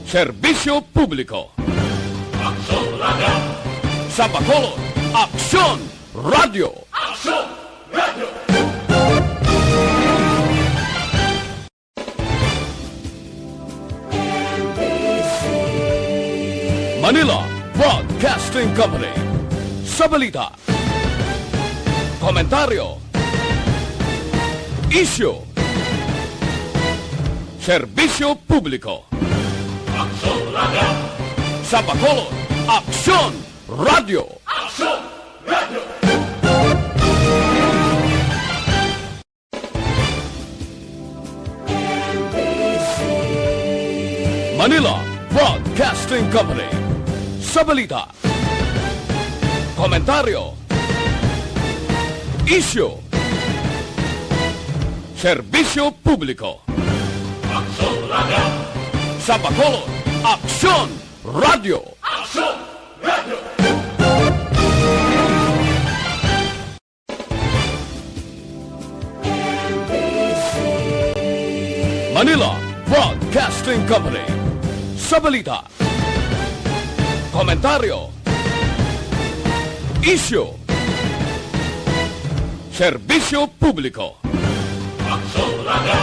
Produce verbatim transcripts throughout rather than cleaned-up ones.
Serbisyo Publiko. Aksyon Radio. Sa Bacolod, Aksyon Radio. Aksyon Radio. Manila Broadcasting Company. Sa balita, komentaryo, isyu, serbisyo publiko. Aksyon Radio. Sa Bacolod, Aksyon Radio. Aksyon Radio. Manila Broadcasting Company. Sa balita, komentaryo, isyu, serbisyo publiko. Aksyon Radio. Sa Bacolod, Aksyon Radio. Aksyon Radio. Manila Broadcasting Company. Sa balita, komentaryo, isyu, serbisyo publiko. Aksyon Radio.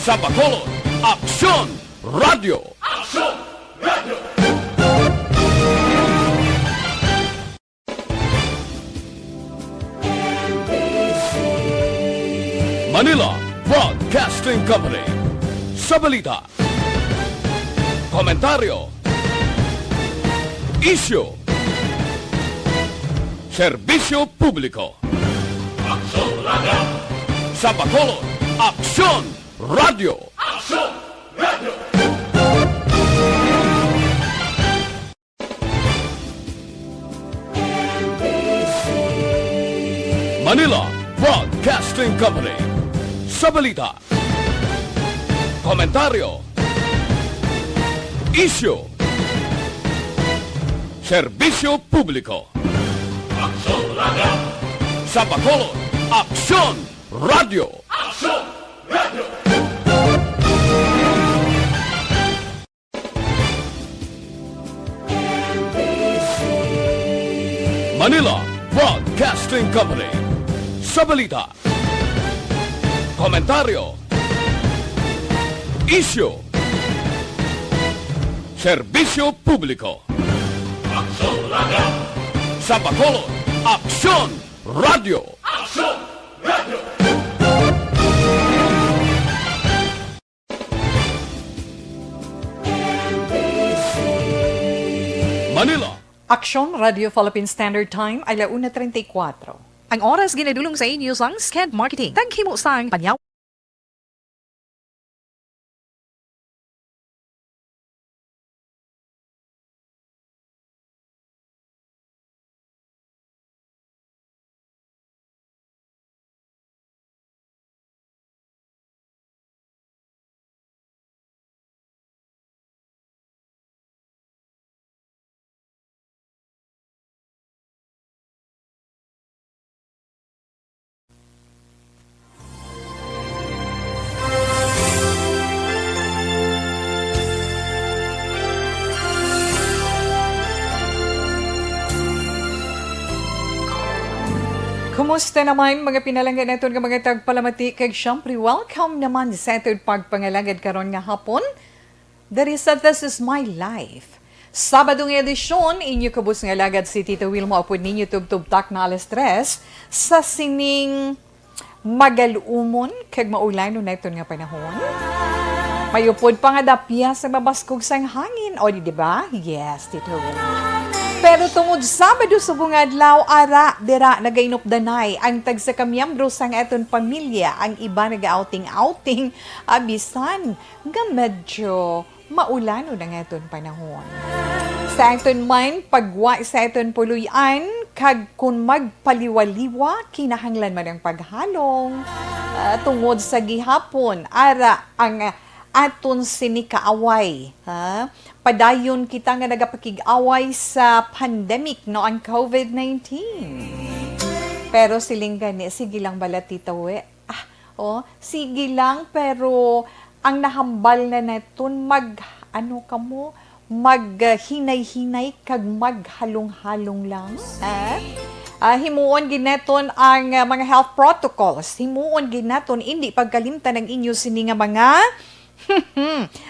Sa Bacolod, Aksyon Radio. Aksyon Radio. Manila Broadcasting Company. Sa balita, komentaryo, isyu, serbisyo publiko. Aksyon Radio. Sa Bacolod, Aksyon Radio. Aksyon Radio. Manila Broadcasting Company. Sa balita, komentaryo, isyu, serbisyo publiko. Aksyon Radio. Sa Bacolod, Aksyon Radio. Aksyon Radio. Manila Broadcasting Company. Sa balita, komentaryo, isyu, serbisyo publiko. Aksyon Radio. Sa Bacolod, Aksyon Radio. Aksyon Radio. Manila. Aksyon Radio Philippine Standard Time, ala una treinta y cuatro. Ang oras ginadulong sa inyo sang Sked Marketing. Taghimo sang panyaw. Kumusta naman, mga pinalangga naton nga mga tagpalamati, kag siyempre, welcome naman sa aton pagpangalagad karon nga hapon. Diri sa This Is My Life. Sabado nga edisyon, inyo kubos nga alagad si Tito Wilma, upod ninyo tubtob takna alas tres sa sining magalumon kag maulanon naton nga panahon. May upod pa nga dapya sa mabaskog sang hangin, o di, di ba? Yes, Tito Wilma. Pero tungod Sabado subong adlaw, ara, dira nagainupdanay ang tagsa ka miyembro sang aton pamilya, ang iba naga-outing-outing, abisan nga medyo maulanon ang aton panahon. Sa aton man, pagwa sa aton puloy-an, kag kon magpaliwaliwa, kinahanglan man ang paghalong, ah, tungod sa gihapon, ara ang aton sini kaaway, ha? Padayon kita nga nagapakig-away sa pandemic, no, ang covid nineteen. Pero siling gani, sige lang bala, Tita We. Ah, oh, sige lang, pero ang nahambal na naton mag-, ano kamo, maghinay-hinay kag maghalong-halong lang, ha? Ah, himuon gid naton ang, ah, mga health protocols. Himuon gid naton, indi pagkalimtan ang inyo sini nga mga,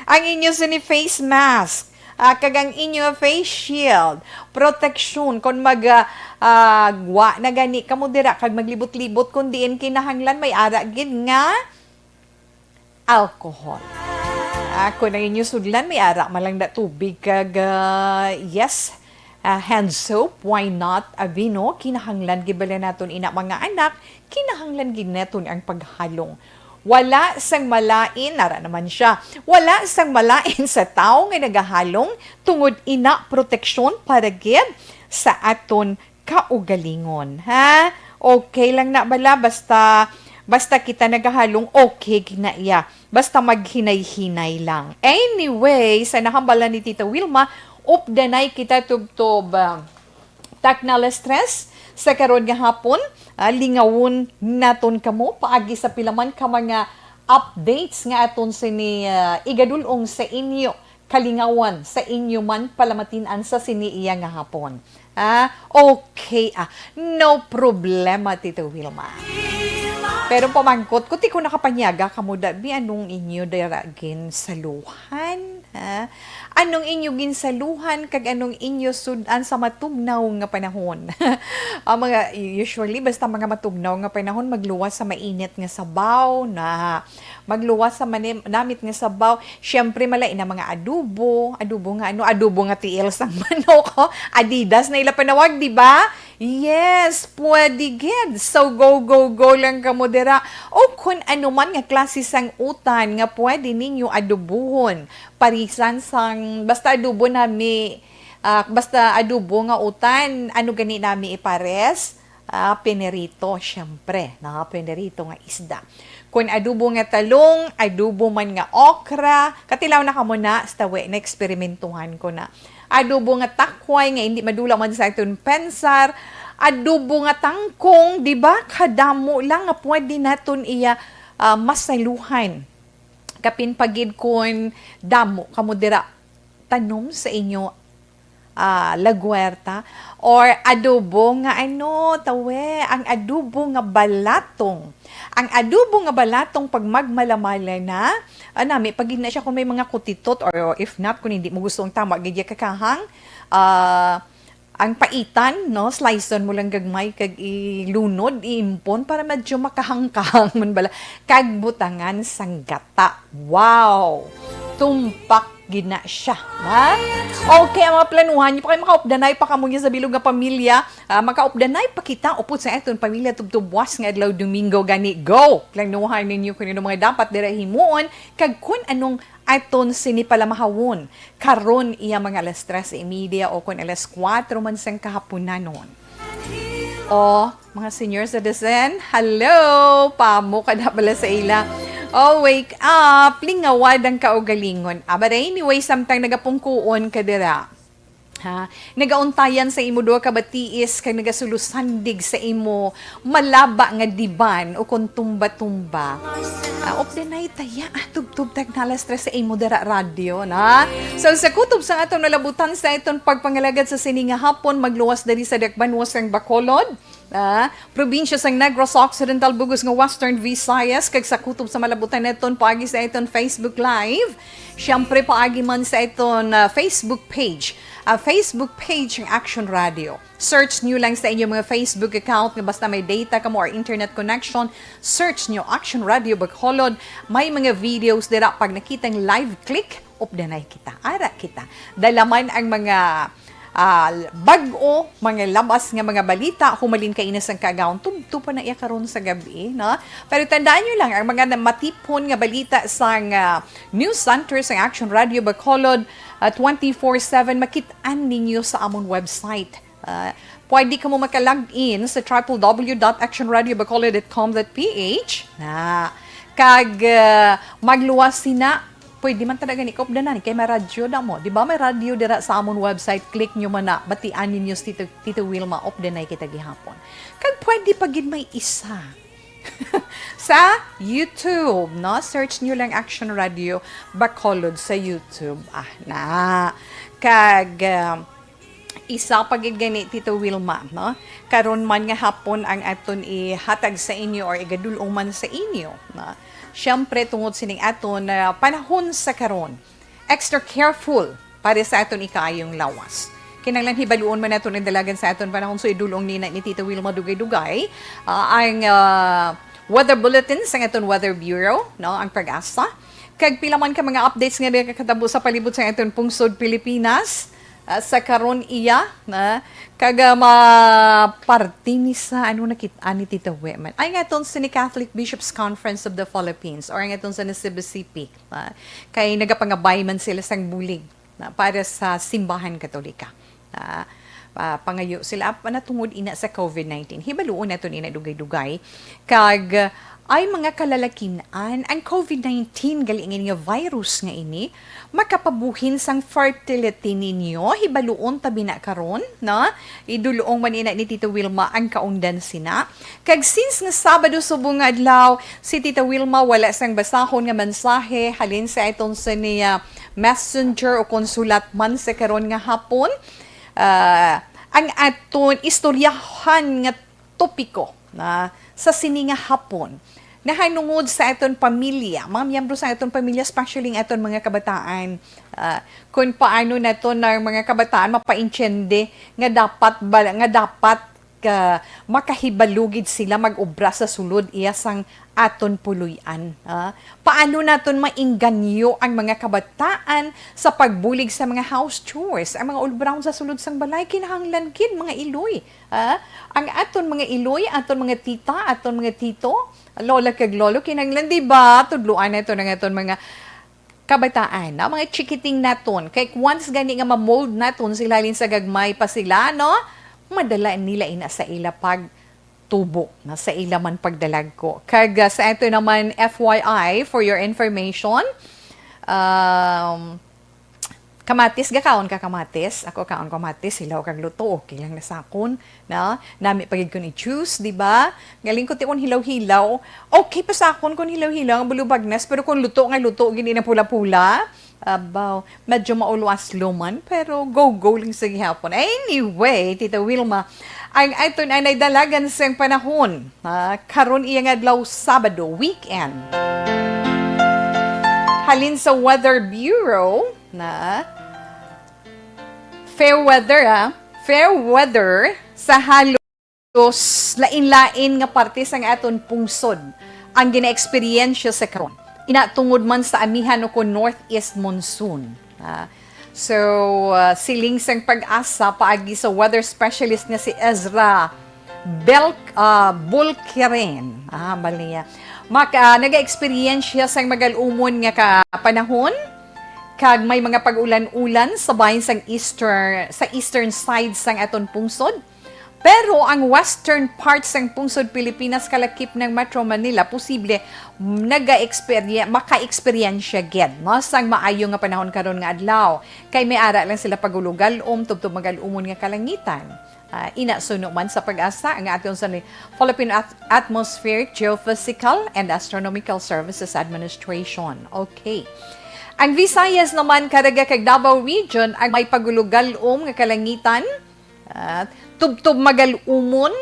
ang inyo sini face mask, ah, kag ang inyo face shield, protection kon mag, ah, ah, gwa na gani kamo dira kag maglibot-libot, kun diin kinahanglan may ara gid nga alcohol. Ah, kung ang inyo sudlan, may ara man lang na tubig kag, ah, yes, ah, hand soap, why not? Abi, no? Kinahanglan gid bala naton ina, mga anak, kinahanglan gid naton ang paghalong. Wala sang malain, ara naman siya. Wala sang malain sa tawo nga nagahalong, tungod ina proteksyon para gid sa aton kaugalingon, ha? Okay lang na bala, basta, basta kita nagahalong, okay na iya. Basta maghinay-hinay lang. Anyway, sa nahambalan ni Tita Wilma, updanay kita tubtob, ah, takna alas tres sa karon nga hapon. Ah, lingawon naton kamo paagi sa pila man ka mga updates nga aton sini, ah, igadul-ong sa inyo, kalingawan sa inyo man palamatin-an sa sini iya nga hapon. Ah, okay, ah. No problema, Tito Wilma. Pero pamangkot ko, ti ko nakapanyaga kamo, dabi, anong inyo dira ginsaluhan, ha? Anong inyo ginsaluhan, kag anong inyo sud-an sa matugnaw nga panahon? Ang mga, usually, basta mga matugnaw nga panahon, magluwas sa mainit nga sabaw na. Magluwas sa manim-, namit nga sabaw. Siyempre, malay na mga adobo. Adobo nga ano? Adobo nga tiil sang manok, oh. Adidas na ila panawag, di ba? Yes, pwede gid. So, go, go, go lang kamo dira. O kun ano man nga klase sang utan nga pwede ninyo adobuhon. Parisan sang, basta adobo nami, ah, basta adobo nga utan, ano gani nami ipares? Ah, pinirito, siyempre, no? Pinirito nga isda. Kun adobo nga talong, adobo man nga okra, katilaw na kamo na, sa tawi, naeksperimentuhan ko na. Adobo nga takway nga hindi madula man sa aton pensar, adobo nga tangkong, di ba? Kadamo lang nga pwede naton iya, ah, masaluhan. Kapin pa gid kun damo kamo dira tanom sa inyo, ah, lagwerta, or adobo nga ano, tawe, ang adobo nga balatong. Ang adobo nga balatong, pag magmalamala na, ah, nami pa gid na siya kung may mga kutitot, or if not, kung hindi mo gusto ang tama gid ya kakahang, ah, ang paitan, no? Sliceon mo lang gagmay kag ilunod, iimpon para medyo makahangkahang man bala. Kag butangan sang gata. Wow! Tumpak gid na siya, ha? Okay, ang mga planuhan niyo pa kay makaupdanay pa kamo niya sa bilog nga pamilya. Ah, makaupdanay pa kita upod sa aton pamilya tubtob buwas nga adlaw Domingo gani. Go! Planuhan ninyo kung ano mga dapat dira himuon kag kung anong aton sini palamahawon karon iya mga alas tres y media o kon alas kuwatro man sang kahapunanon. O, mga senior citizen, hello! Pamo ka na pala sa ila. Oh, wake up! Lingawad ang kaugalingon. Ah, but anyway, samtang nagapungkuon ka dira. Ha? Nagauntayan sa imo duha ka batiis kag nagasulosandig sa imo malaba nga diban o kon tumba-tumba. Ah, updanay taya, ah, tubtob tagna alas tres sa imo dara radyo, na? So, sa kutob sang aton malabutan sa aton pagpangalagad sa sini nga hapon, magluwas diri sa dakbanuas sang Bacolod, ah, probinsya sang Negros Occidental, bug-os nga Western Visayas, kag sa kutob sa malabutan naton paagi sa aton Facebook Live. Siyempre, paagi man sa aton, ah, Facebook page. Ah, Facebook page ng Action Radio. Search nyo lang sa inyong mga Facebook account nga basta may data kamo or internet connection, search nyo Action Radio Bacolod. May mga videos dira, pag nakita ang live, click, updanay kita, ara kita. Dala man ang mga, ah, bag-o, mga labas nga mga balita, humalin kaina sang kaagahon, tubtob pa na iya karon sa gabi, no? Pero tandaan nyo lang, ang mga na-, matipon nga balita sang, ah, news center sang Action Radio Bacolod, ah, twenty-four seven, makit-an ninyo sa amon website. Ah, pwede kamo maka-log in sa triple W dot action radio bacolod dot com dot P H. Na. Kag, ah, magluwas sina, pwede man talaga ni kaupdanan, kay may radyo na mo. Di ba may radyo dira sa amon website? Click nyo man na, batian ninyo si Tito, Tito Wilma, updanay kita gihapon. Kag pwede pa gid may isa. sa YouTube, no? Search nyo lang Action Radio Bacolod sa YouTube. Ah, na. Kag, ah, isa pa gid gani, Tito Wilma, no? Karon man nga hapon ang aton ihatag sa inyo or igadul-ong man sa inyo, no? Siyempre, tungod sining aton, ah, panahon sa karon, extra careful para sa aton ikaayong lawas. Kinahanglan hibaluon man naton ang dalagan sa aton panahon, so idul-ong nina ni Tita Wilma Dugay-Dugay, ah, ang, ah, weather bulletin sa aton Weather Bureau, no, ang PAGASA. Kag pila man ka mga updates nga nagakatabo sa palibot sa aton pungsod Pilipinas, ah, sa karon iya, na, kag, ah, maparte ni sa, ano, nakit-an ni Tita Weman. Ay, nga aton sa ni Catholic Bishops Conference of the Philippines, or nga aton sa ni C B C P, ah, kay nagapangabay man sila sang bulig na para sa simbahan Katolika. Ah, ah, pangayo sila, ah, natungod ina sa COVID nineteen. Hibaluon naton ina dugay-dugay. Kag, ah, ay mga kalalakin-an, ang COVID nineteen, gali nga virus nga ini, makapabuhin sang fertility ninyo. Hibaluon ta bina karon, no? Idul-ong man ina ni Tita Wilma ang kaundan sina. Kag since nga Sabado subong nga adlaw, si Tita Wilma wala sang basahon nga mensahe halin sa aton sa niya messenger o konsulat man sa karon nga hapon. Ah, ang aton istoryahan nga topiko na sa sini nga hapon nahanungod sa aton pamilya, mga miyembro sa aton pamilya, especially ang aton mga kabataan. Ah, kung paano naton ang mga kabataan mapaintiende nga dapat ba, nga dapat ka, makahibalo gid sila mag-obra sa sulod iya sang aton puloy-an, ah. Paano naton mainganyo ang mga kabataan sa pagbulig sa mga house chores, ang mga ulbraon sa sulod sang balay? Kinahanglan gid, mga iloy, ah, ang aton mga iloy, aton mga tita, aton mga tito, lola kag lolo, kinahanglan, di ba, tudloan naton ang aton mga kabataan, na mga chikiting naton. Kay once gani nga ma-mold naton sila halin sa gagmay pa sila, no? Madala nila ina sa ila pagtubo, na sa ila man pagdalagko. Kag, ah, sa ato naman, F Y I, for your information, um, kamatis, gakaon ka kamatis? Ako kaon kamatis, hilaw kag luto, okay lang na sa akon. No? Nami pa gid ko ni juice, di ba? Galing ko ti kon hilaw-hilaw. Okay pa sa akon kon hilaw-hilaw ang bulubagnas, pero kon luto nga luto, gini na pula-pula. Abaw, medyo maulwaslo man, pero go-go lang sa gihapon. Anyway, Tita Wilma, ang aton anay dalagan sang panahon, ha? Karon iya nga adlaw, Sabado, weekend. Halin sa Weather Bureau, na fair weather, ah. Fair weather sa halos lain-lain nga parte sang aton pungsod ang ginaeksperyensya sa karon. Ina tungod man sa amihan o kon northeast monsoon. Ah, so, ah, siling sang PAGASA paagi sa weather specialist nga si Ezra Belk-, ah, Bulkirin. Ah, mali niya. Mak-, ah, naga-eksperyensya sang magal-umon nga ka-, panahon, kag may mga pag-ulan-ulan sa bahin sang eastern, sa eastern side sang aton pungsod. Pero ang western part sang pungsod Pilipinas, kalakip ng Metro Manila, posible naga-eksperye-, maka-eksperyensya gid, no, sang maayo nga panahon karon nga adlaw. Kay may ara lang sila pag-ulugal-om tubtob magal-umon nga kalangitan. Ah, ina suno man sa PAGASA, ang aton sa ni Philippine At-, Atmospheric, Geophysical, and Astronomical Services Administration. Okay. Ang Visayas naman, Caraga kag Davao Region, ang may pag-ulugal-om nga kalangitan, at tubtob magal-umon,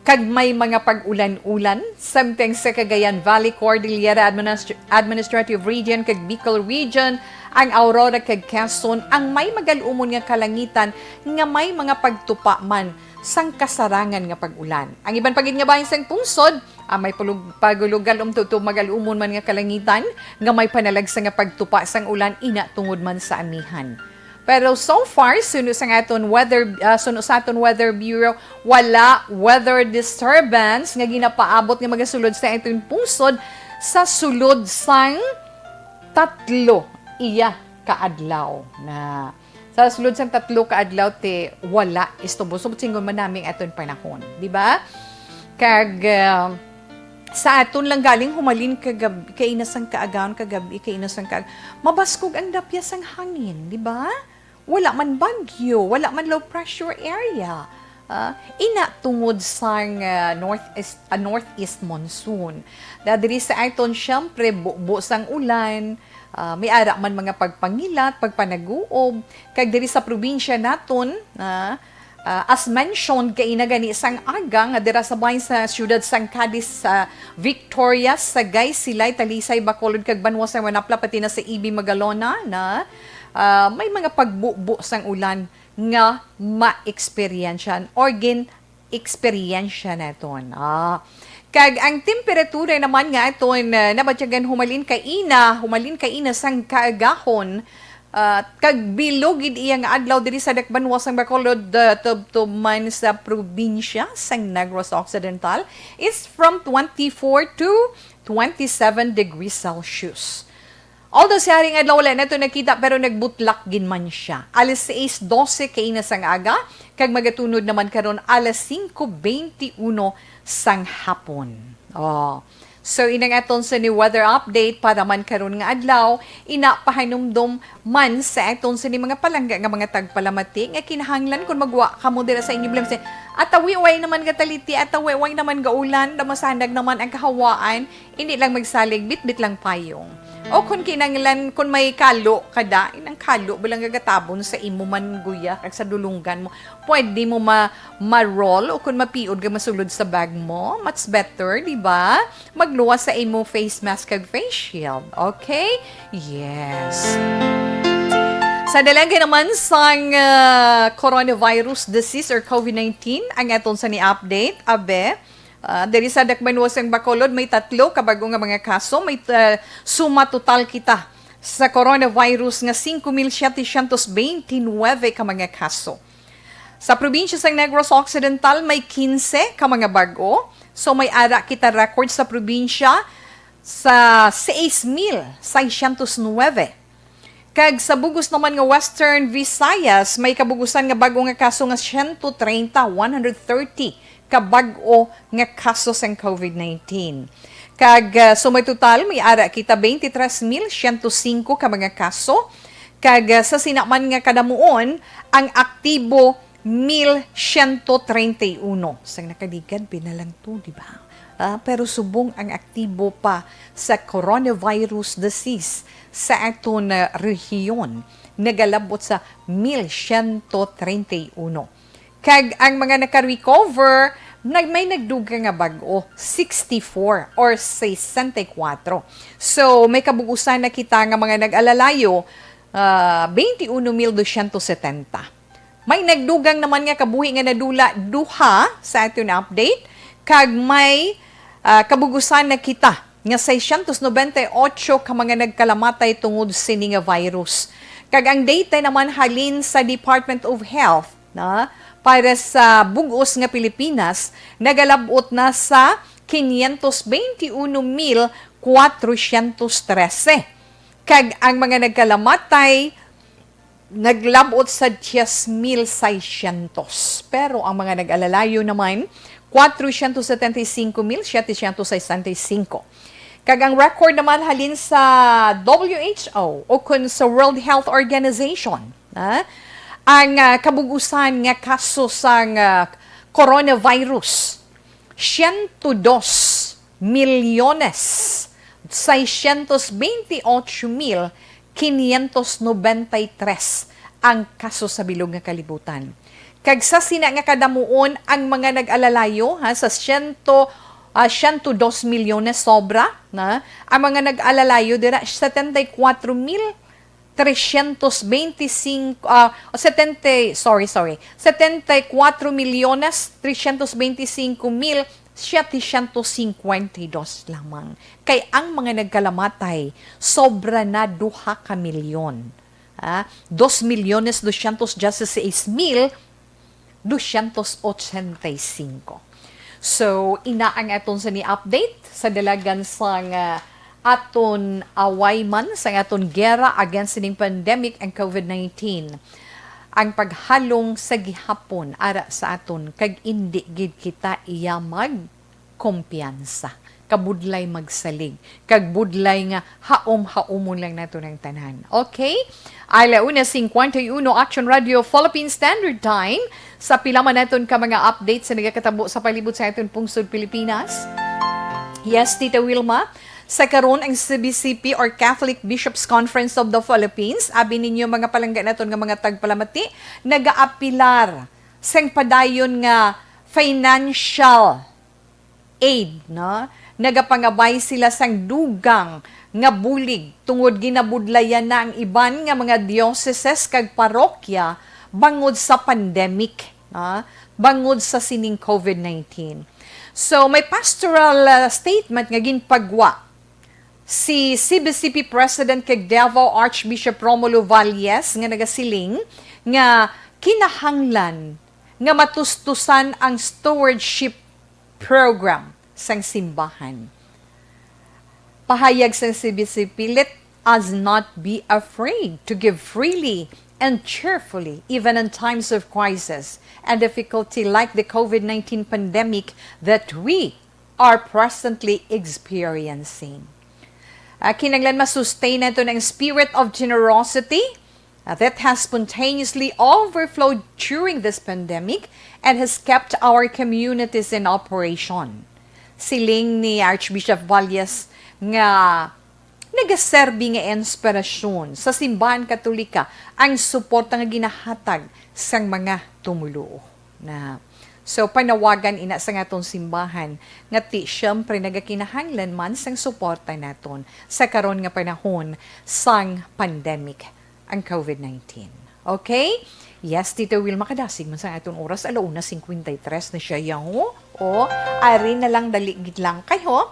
kag may mga pag-ulan-ulan, samtang sa Cagayan Valley, Cordillera Administ-, Administrative Region, kag Bicol Region, ang Aurora kag Quezon, ang may magal-umon nga kalangitan nga may mga pagtupa man sang kasarangan nga pag-ulan. Ang iban pa gid nga bahin sang pungsod, ang may pulug-, pagulugal-om tubtob magal-umon man nga kalangitan, nga may panalagsa nga pagtupa sang ulan, ina tungod man sa amihan. Pero so far, suno sa aton weather, ah, suno sa aton Weather Bureau, wala weather disturbance nga ginapaabot nga magasulod sa aton pungsod sa sulod sang tatlo iya ka adlaw. Na sa sulod sang tatlo ka adlaw, ti wala istorbo. So, singon man nami ang aton panahon, di ba? Kag, ah, sa aton lang galing humalin kagab-, kaina sang kaagawan, kagabi, kaina sang kaag-, mabaskog ang dapya sang hangin, di ba? Wala man bagyo, wala man low pressure area. Ah, ina tungod sang, ah, northeast, ah, northeast monsoon. Na diri sa aton, syempre, bubo sang ulan, ah, may ara man mga pagpangilat, pagpanaguob, kag diri sa probinsya naton, ah, ah, as mentioned kaina gani sang aga nga dira sa bahin sa siyudad sang Cadiz, sa Victoria, Sagay, Silay, Talisay, Bacolod, kag banwa sa Manapla, pati na sa E B Magalona na, ah, may mga pagbubo sang ulan nga ma-eksperyensyahan or gin-eksperyensya naton. Ah. Kag ang temperatura naman nga aton, ah, nabatyagan humalin kaina, humalin kaina sang kaagahon, ah, kag bilog gid iya nga adlaw diri sa dakbanwa sang Bacolod, ah, tubtob man sa probinsya sang Negros Occidental, is from twenty-four to twenty-seven degrees Celsius. Although sa haring adlaw wala nato nakita, pero nagbutlak gid man siya. Alas sais dose kaina sang aga, kag magatunod naman karon alas singko beintiuno sang hapon. Oh. So, inang aton sa ni weather update para man karon nga adlaw, ina pahanumdom man sa aton sa ni mga palangga nga mga tagpalamati nga kinahanglan kung magwa kamo dira sa inyo bilang sa atawi way naman ga taliti, atawi way naman ga ulan, damasanag naman ang kahawaan, hindi lang magsalig, bitbit lang payong. O kung kinanglan, kung may kalo ka da, inang kalo, bilang gagatabon sa imo man guya, kag sa dulunggan mo. Pwede mo ma, ma-roll o kung mapiod ka masulod sa bag mo, much better, di ba? Magluwas sa imo face mask kag face shield. Okay? Yes. Sa dalaga naman sang, ah, coronavirus disease or COVID nineteen, ang aton sa ni update, abe, ah, diri sa Dakbanuas sang Bacolod, may tatlo ka bag-o nga mga kaso. May, ah, suma total kita sa coronavirus nga singko mil siyete siyento beintinuebe ka mga kaso. Sa probinsya sang Negros Occidental, may kinse ka mga bag-o. So, may ara kita record sa probinsya sa sais mil seiscientos nuebe. Kag sa bugos naman nga Western Visayas, may kabugusan nga bag-o nga kaso nga siyento treinta, one hundred thirty ka bag-o nga kaso sang COVID nineteen. Kag, ah, sumay total, may ara kita twenty-three mil siyento singko ka mga kaso. Kag, ah, sa sina man nga kadamuon, ang aktibo mil siyento treinta y uno. Sang nakaligad, pinalang to, di ba? Ah, pero subong ang aktibo pa sa coronavirus disease sa aton, ah, rehiyon, nagalabot sa mil siyento treinta y uno. Kag ang mga naka-recover, nag-, may nagdugang nga bag-o, sixty-four or sesenta y kuwatro. So, may kabugusan na kita nga mga nag-alalayo, ah, twenty-uno mil doscientos setenta. May nagdugang naman nga kabuhi nga nadula, duha sa aton update, kag may, ah, kabugusan na kita nga seiscientos noventa y ocho ka mga nagkalamatay tungod sini nga virus. Kag ang data naman halin sa Department of Health, na, para sa bug-os nga Pilipinas, nagalabot na sa quinientos veintiuno mil cuatrocientos trece. Kag ang mga nagkalamatay, naglabot sa diyes mil seiscientos. Pero ang mga nag-alalayo naman, cuatrocientos setenta y cinco mil setecientos sesenta y cinco. Kag ang record naman halin sa W H O o kun sa World Health Organization, ha? Ang, ah, kabugusan nga kaso sang, ah, coronavirus, siyento dos milyones, seiscientos veintiocho mil quinientos noventa y tres ang kaso sa bilog nga kalibutan. Kag sa sina nga kadamuon ang mga nag-alalayo, ha, sa siyento, ah, siyento dos milyones sobra, na, ang mga nag-alalayo dira, setenta y kuwatro mil trescientos veinticinco, ah, setenta, sorry, sorry, setenta y cuatro millones trescientos veinticinco mil setecientos cincuenta y dos lamang. Kay ang mga nagkalamatay, sobra na duha ka milyon. Ah, dos milyones doscientos dieciséis mil doscientos ochenta y cinco. So, ina ang aton sa ni update sa dalagan sang, ah, aton away man, sang aton gera against sining pandemic ang COVID nineteen. Ang paghalong sa gihapon ara sa aton, kag indi gid kita iya magkumpiyansa. Kabudlay magsalig, kag budlay nga haom-haomon lang nato ng tanan. Okay? Ala una cincuenta y uno, Action Radio Philippine Standard Time, Sa pila man naton ka mga updates sa nagakatabo sa palibot sa aton pungsod Pilipinas. Yes, Tita Wilma, sa karon ang C B C P or Catholic Bishops Conference of the Philippines, abi ninyo mga palangga naton nga mga tagpalamati, nagaapilar sang padayon nga financial aid, no? Nagapangabay sila sang dugang nga bulig tungod ginabudlayan na ang iban nga mga dioceses kag parokya bangod sa pandemic, no? Bangod sa sining COVID nineteen. So, may pastoral, uh, statement nga ginpagwa si C B C P President kag Davao Archbishop Romulo Valles nga nagasiling nga kinahanglan nga matustusan ang stewardship program sang simbahan. Pahayag sang C B C P, let us not be afraid to give freely and cheerfully, even in times of crisis and difficulty like the COVID nineteen pandemic that we are presently experiencing. Ah, kinahanglan ma-sustain naton ang spirit of generosity, uh, that has spontaneously overflowed during this pandemic and has kept our communities in operation. Siling ni Archbishop Valles nga nagaserbi nga inspirasyon sa simbahan Katolika ang suporta nga ginahatag sang mga tumoluo na. So, panawagan ina sa aton simbahan nga ti, siyempre, nagakinahanglan man sang suporta naton sa karon nga panahon sang pandemic ang COVID nineteen. Okay? Yes, Tita Wilma, kadasig man sa aton oras, ala una cincuenta y tres na siya, yaw. O, ari na lang, dali gid lang kayo.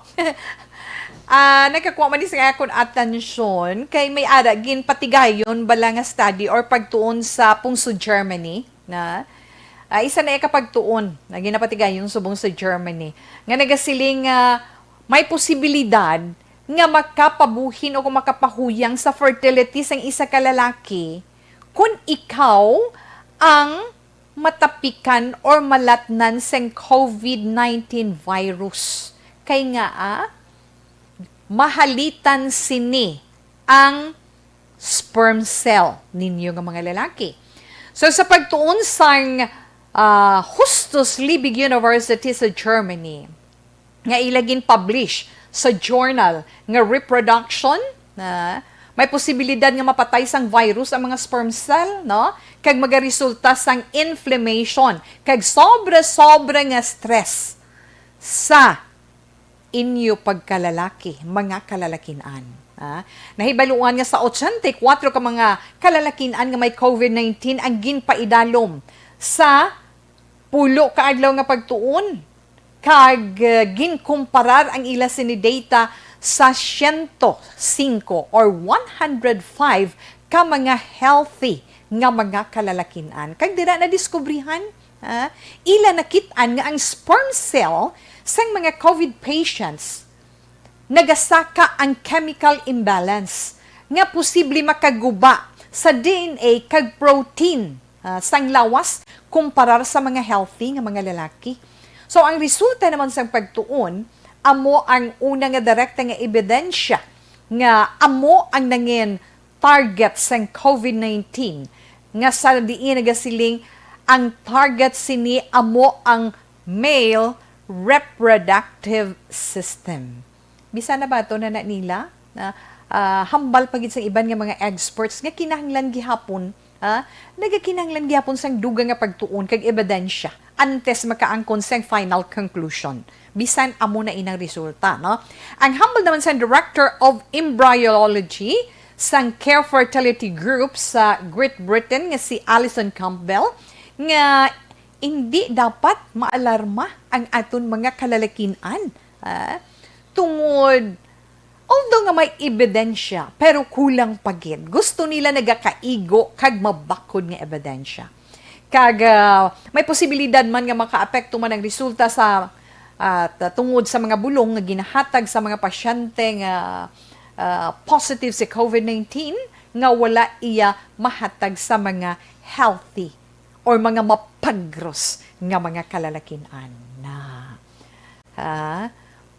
Ah, nagkakuha man ni sa akon atensyon kay may ara ginpatigayon bala nga study or pagtuon sa pungsod Germany na, ah, isa na iya ka pagtuon na ginapatigayon subong sa Germany nga nagasiling nga may posibilidad nga makapabuhin o kung makapahuyang sa fertility sang isa ka lalaki kung ikaw ang matapikan or malatnan sang COVID nineteen virus. Kay nga, ah, mahalitan sini ang sperm cell ninyo nga mga lalaki. So, sa pagtuon sang, ah, Justus Liebig University sa Germany, nga ila gin-publish sa journal nga Reproduction, na may posibilidad nga mapatay sang virus ang mga sperm cell, no? Kag magaresulta sang inflammation kag sobra-sobra nga stress sa inyo pagkalalaki, mga kalalakin-an. Ah, nahibaluan nga sa ochenta y kuwatro ka mga kalalakin-an nga may COVID nineteen ang ginpaidalom sa pulo ka adlaw nga pagtuon, kag, eh, ginkumparar ang ila sini data sa siyento singko or one hundred five ka mga healthy nga mga kalalakin-an. Kag dira nadiskubrihan, ah, ila nakit-an nga ang sperm cell sang mga COVID patients nagasaka ang chemical imbalance nga posible makaguba sa D N A kag protein, ah, sang lawas kumparar sa mga healthy nga mga lalaki. So, ang resulta naman sang pagtuon amo ang una nga direkta nga ebidensya nga amo ang nangin target sang COVID nineteen, nga sa diin nagasiling ang target sini amo ang male reproductive system. Bisan na ba to na, na nila? Na, ah, hambal pa gid sa iban nga mga experts nga kinahanglan gihapon, ah, nagakinahanglan gihapon sang dugang nga pagtuon kag ebidensya antes makaangkon sang final conclusion. Bisan amo na inang resulta, no? Ang hambal naman sang Director of Embryology sang Care Fertility Group sa Great Britain nga si Alison Campbell nga hindi dapat maalarma ang aton mga kalalakin-an, ah, tungod, although nga may ebidensya, pero kulang pa gid. Gusto nila nagakaigo kag mabakod nga ebidensya. Kag, ah, may posibilidad man nga makaapekto man ang resulta sa, ah, t-, tungod sa mga bulong nga ginahatag sa mga pasyente nga, ah, positive sa COVID nineteen nga wala iya mahatag sa mga healthy or mga mapagros nga mga kalalakin-an na. Ha?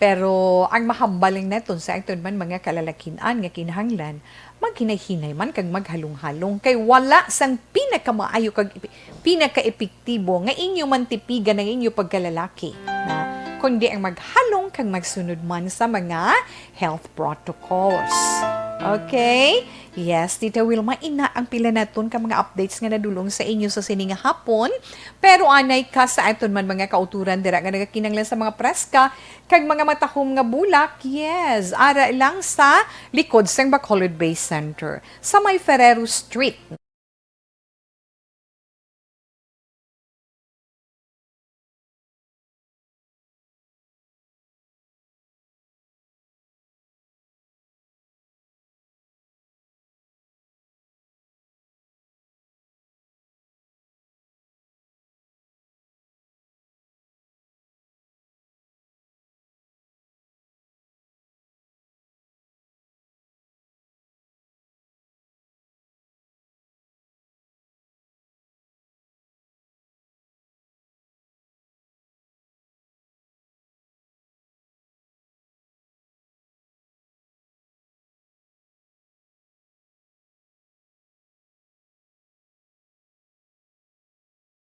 Pero ang mahambal lang naton sa aton man mga kalalakin-an nga kinahanglan, maghinay-hinay man kag maghalong-halong, kay wala sang pinakamaayo kag epi-, pinakaepektibo nga inyo man tipigan ang inyo pagkalalaki, na kundi ang maghalong kag magsunod man sa mga health protocols. Okay? Yes, Tita Wilma, ina ang pila naton ka mga updates nga nadulong sa inyo sa sini nga hapon. Pero anay ka sa aton man mga kauturan dira nga nagakinanglan sa mga preska kag mga matahom nga bulak. Yes, ara lang sa likod sang Bacolod Bay Center, sa may Ferrero Street.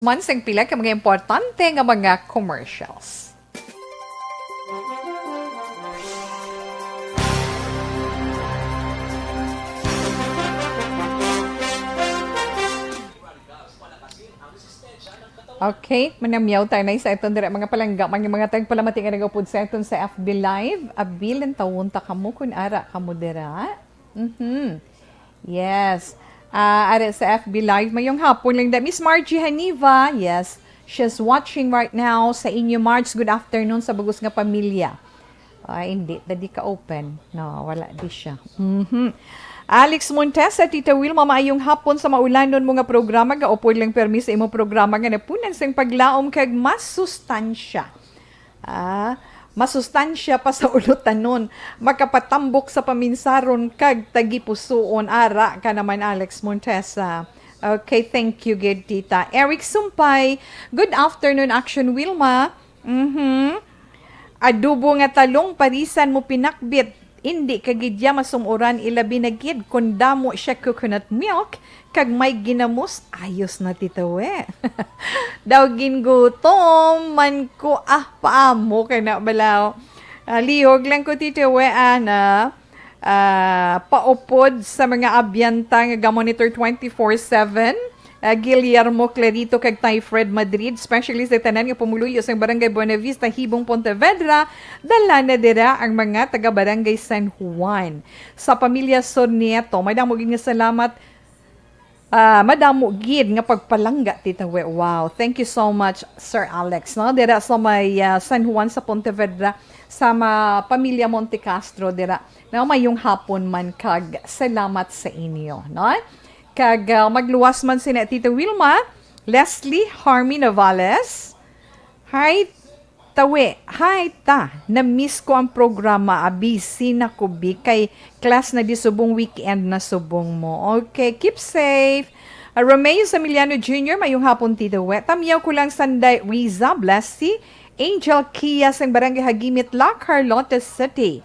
Man sang pila ka mga importante nga mga commercials. Okay, manamyaw tayo na sa aton dira, mga palangga, mga, mga tagpalamati nga nagaupod sa aton sa F B Live. Abi, lantawon ta kamo kun ara kamo dira. Mhm. Yes. Ah, ara sa F B Live, mayong hapon lang da. Miss Margie Haniva, yes. She's watching right now sa inyo, Marge. Good afternoon sa bugos nga pamilya. Ay, hindi. Dadi ka open. No, wala di siya. Mhm. Alex Montesa, Tita Wilma, maayong hapon sa maulanon mo nga programa. Gaupod lang permi sa imong programa nga napunan sang paglaom kag masustansya. Ah, masustansya pa sa ulutanon. Makapatambok sa paminsaron kag tagipusoon. Ara ka naman, Alex Montesa. Okay, thank you, good Tita. Eric Sumpay, good afternoon, Action Wilma. Mhm. Adobo nga talong, parisan mo pinakbit. Indi ka gid ya masum-uran, ilabi na gid kon damo siya coconut milk kag may ginamos. Ayos na, Tita We. Daw gingutom man ko, ah, paamo ka na balaw. Ah, lihog lang ko, Tita We, ana. Ah, paupod sa mga abyanta nga ga-monitor twenty-four seven, ah, Guillermo Clarito kag Tay Fred Madrid, especially sa tanan nga pumuluyo sang Barangay Buenavista, Hibong, Pontevedra, dala na dira ang mga taga Barangay San Juan. Sa pamilya Sornieto, madamo gid nga salamat. Ah, madamo gid nga pagpalangga, Tita We. Wow, thank you so much, Sir Alex, no? Dira sa may, ah, San Juan sa Pontevedra, sa ma-, pamilya Monte Castro, dira. No, mayong hapon man kag salamat sa inyo, no? Kag, ah, magluwas man sina Tita Wilma, Leslie, Harmy Navales. Hi, Tawe, hi ta. Na-miss ko ang programa. Ah, busy na ko, bi, kay class na di subong, weekend na subong mo. Okay, keep safe. Ah, Romeo Samiliano Junior, mayong hapon, Tita We. Tamyaw ko lang sanday, Riza, Blessy, Angel Kia sang Barangay Hagimit, La Carlota City.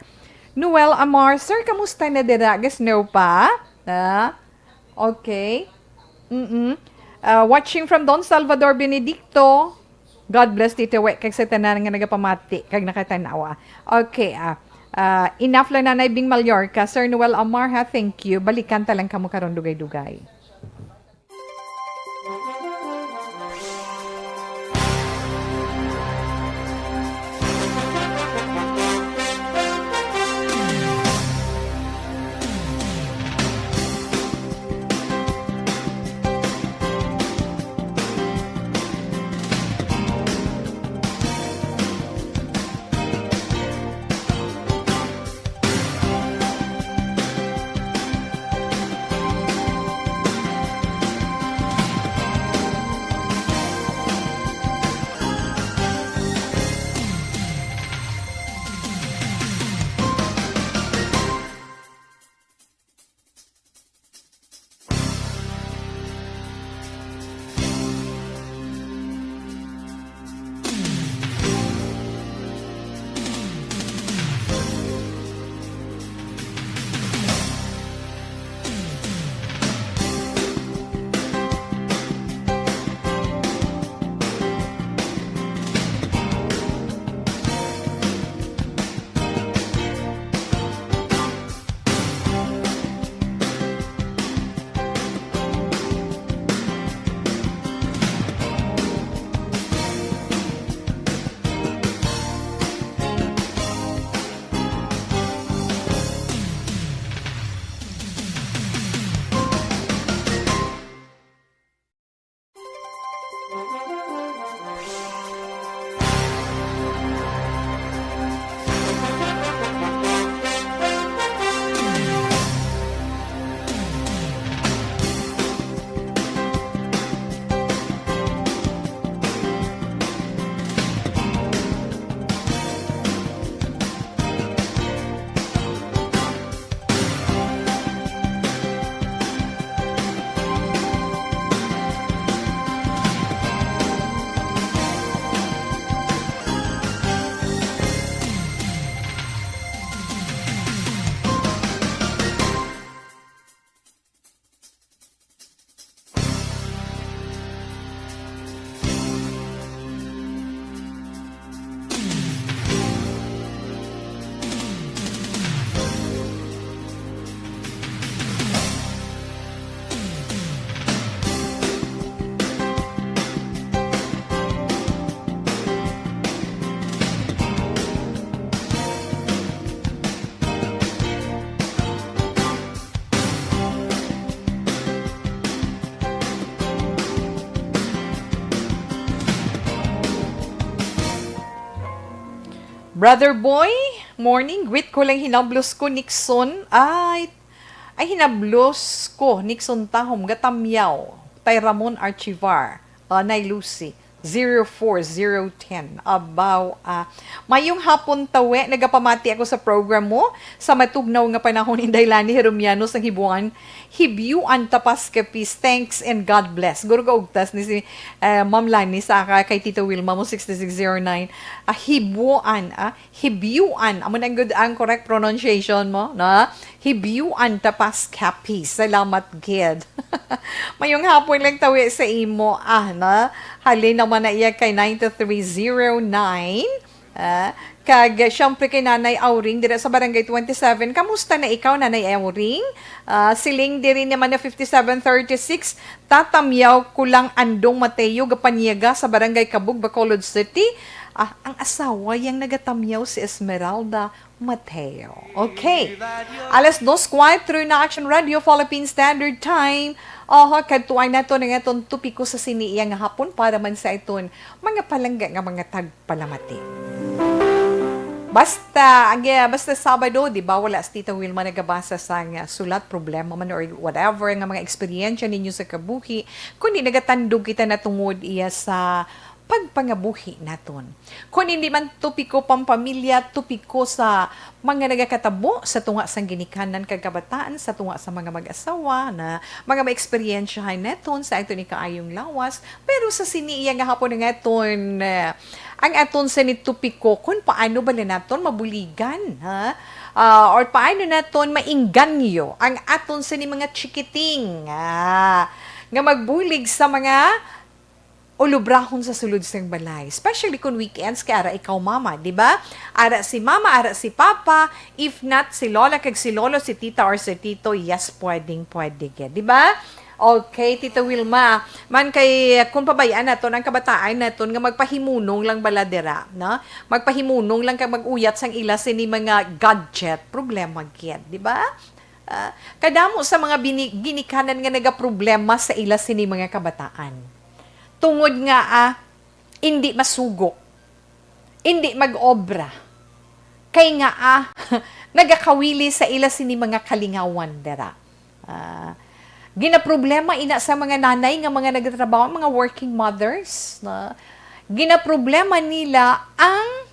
Noel Amar, sir, kamusta na dira? Gas-snow pa? Ah, okay. Mm-mm. Ah, watching from Don Salvador Benedicto. God bless, Tita We, kag sa tanan nga nagapamati kag nakatanawa. Okay, ah, ah, enough lang, Nanay Bing Mallorca. Sir Noel Amar, ha, thank you. Balikan ta lang kamo karon dugay-dugay. Brother Boy, morning. Greet ko lang, hinablos ko, Nixon. Ay, ay, hinablos ko, Nixon Tahom, Gatamyaw, Tay Ramon Archivar, ah, Nay Lucy, zero four zero ten. Abaw, ah, mayong hapon, tawe. Nagapamati ako sa program mo sa matugnaw nga panahon, Inday Lani Heromiano, sa Hibuan, Hibiuan, Tapas, Capiz. Thanks and God bless. Guro ka ugtas ni si, eh, Ma'am Lani sa ka kay Tita Wilma mo, sixty-six zero nine. Ah, Hibuan, ah, Hibiuan. Amo na ang good, ang correct pronunciation mo, no? Hibiuan, Tapas, Capiz. Salamat gid. Mayong hapon lang, tawi, sa imo, ah, na. Halin naman na iya kay nine two three zero nine. Ah, kag, eh, syempre kay Nanay Auring dira sa Barangay twenty-seven. Kamusta na ikaw, Nanay Auring? Ah, siling diri naman na fifty-seven thirty-six, tatamyaw ko lang, Andong Mateo, gapanyaga sa Barangay Kabug, Bacolod City. Ah, ang asawa yang nagatamyaw si Esmeralda Mateo. Okay. Alas dos kuwatro na, Action Radio Philippine Standard Time. Oho, kadtuan nato na nga itong topiko sa sini iya nga hapon para man sa iton mga palangga nga mga tagpalamati. Basta, ang, eh, basta Sabado, di ba, wala si Tita Wilma nagabasa sang, ah, sulat, problema man or whatever nga mga eksperyensya ninyo sa kabuhi, kundi nagatandog kita na tungod iya sa pagpangabuhi naton. Kung hindi man topiko pampamilya, topiko sa mga nagakatabo sa tunga sang ginikanan kag kabataan, sa tunga sa mga mag-asawa na mga maeksperiensyahan naton sa aton ikaayong lawas, pero sa sini iya nga hapon nga aton, eh, ang aton sini topiko kung paano ba na naton mabuligan, ha? Ah, or paano naton mainganyo ang aton sini mga chikiting, ah, nga magbulig sa mga ulubrahon sa sulod sang balay, especially kung weekends, kay ara ikaw mama, di ba? Ara si mama, ara si papa, if not si lola kag si lolo, si tita or si tito, yes, pwedeng pwede gid, di ba? Okay, Tita Wilma. Man kay, kung pabayaan naton ang kabataan naton nga magpahimunong lang bala dira, no? Magpahimunong lang kag mag-uyat sang ila sini mga gadget, problema gid, di ba? Ah, kadamo sa mga bini-, ginikanan nga nagaproblema sa ila sini mga kabataan. Tungod nga, ah, indi masugo, indi mag-obra, kay nga, ah, nagakawili sa ila sini mga kalingawan dira. Ah, ginaproblema ina sa mga nanay nga mga nagtrabaho, mga working mothers, na ginaproblema nila ang,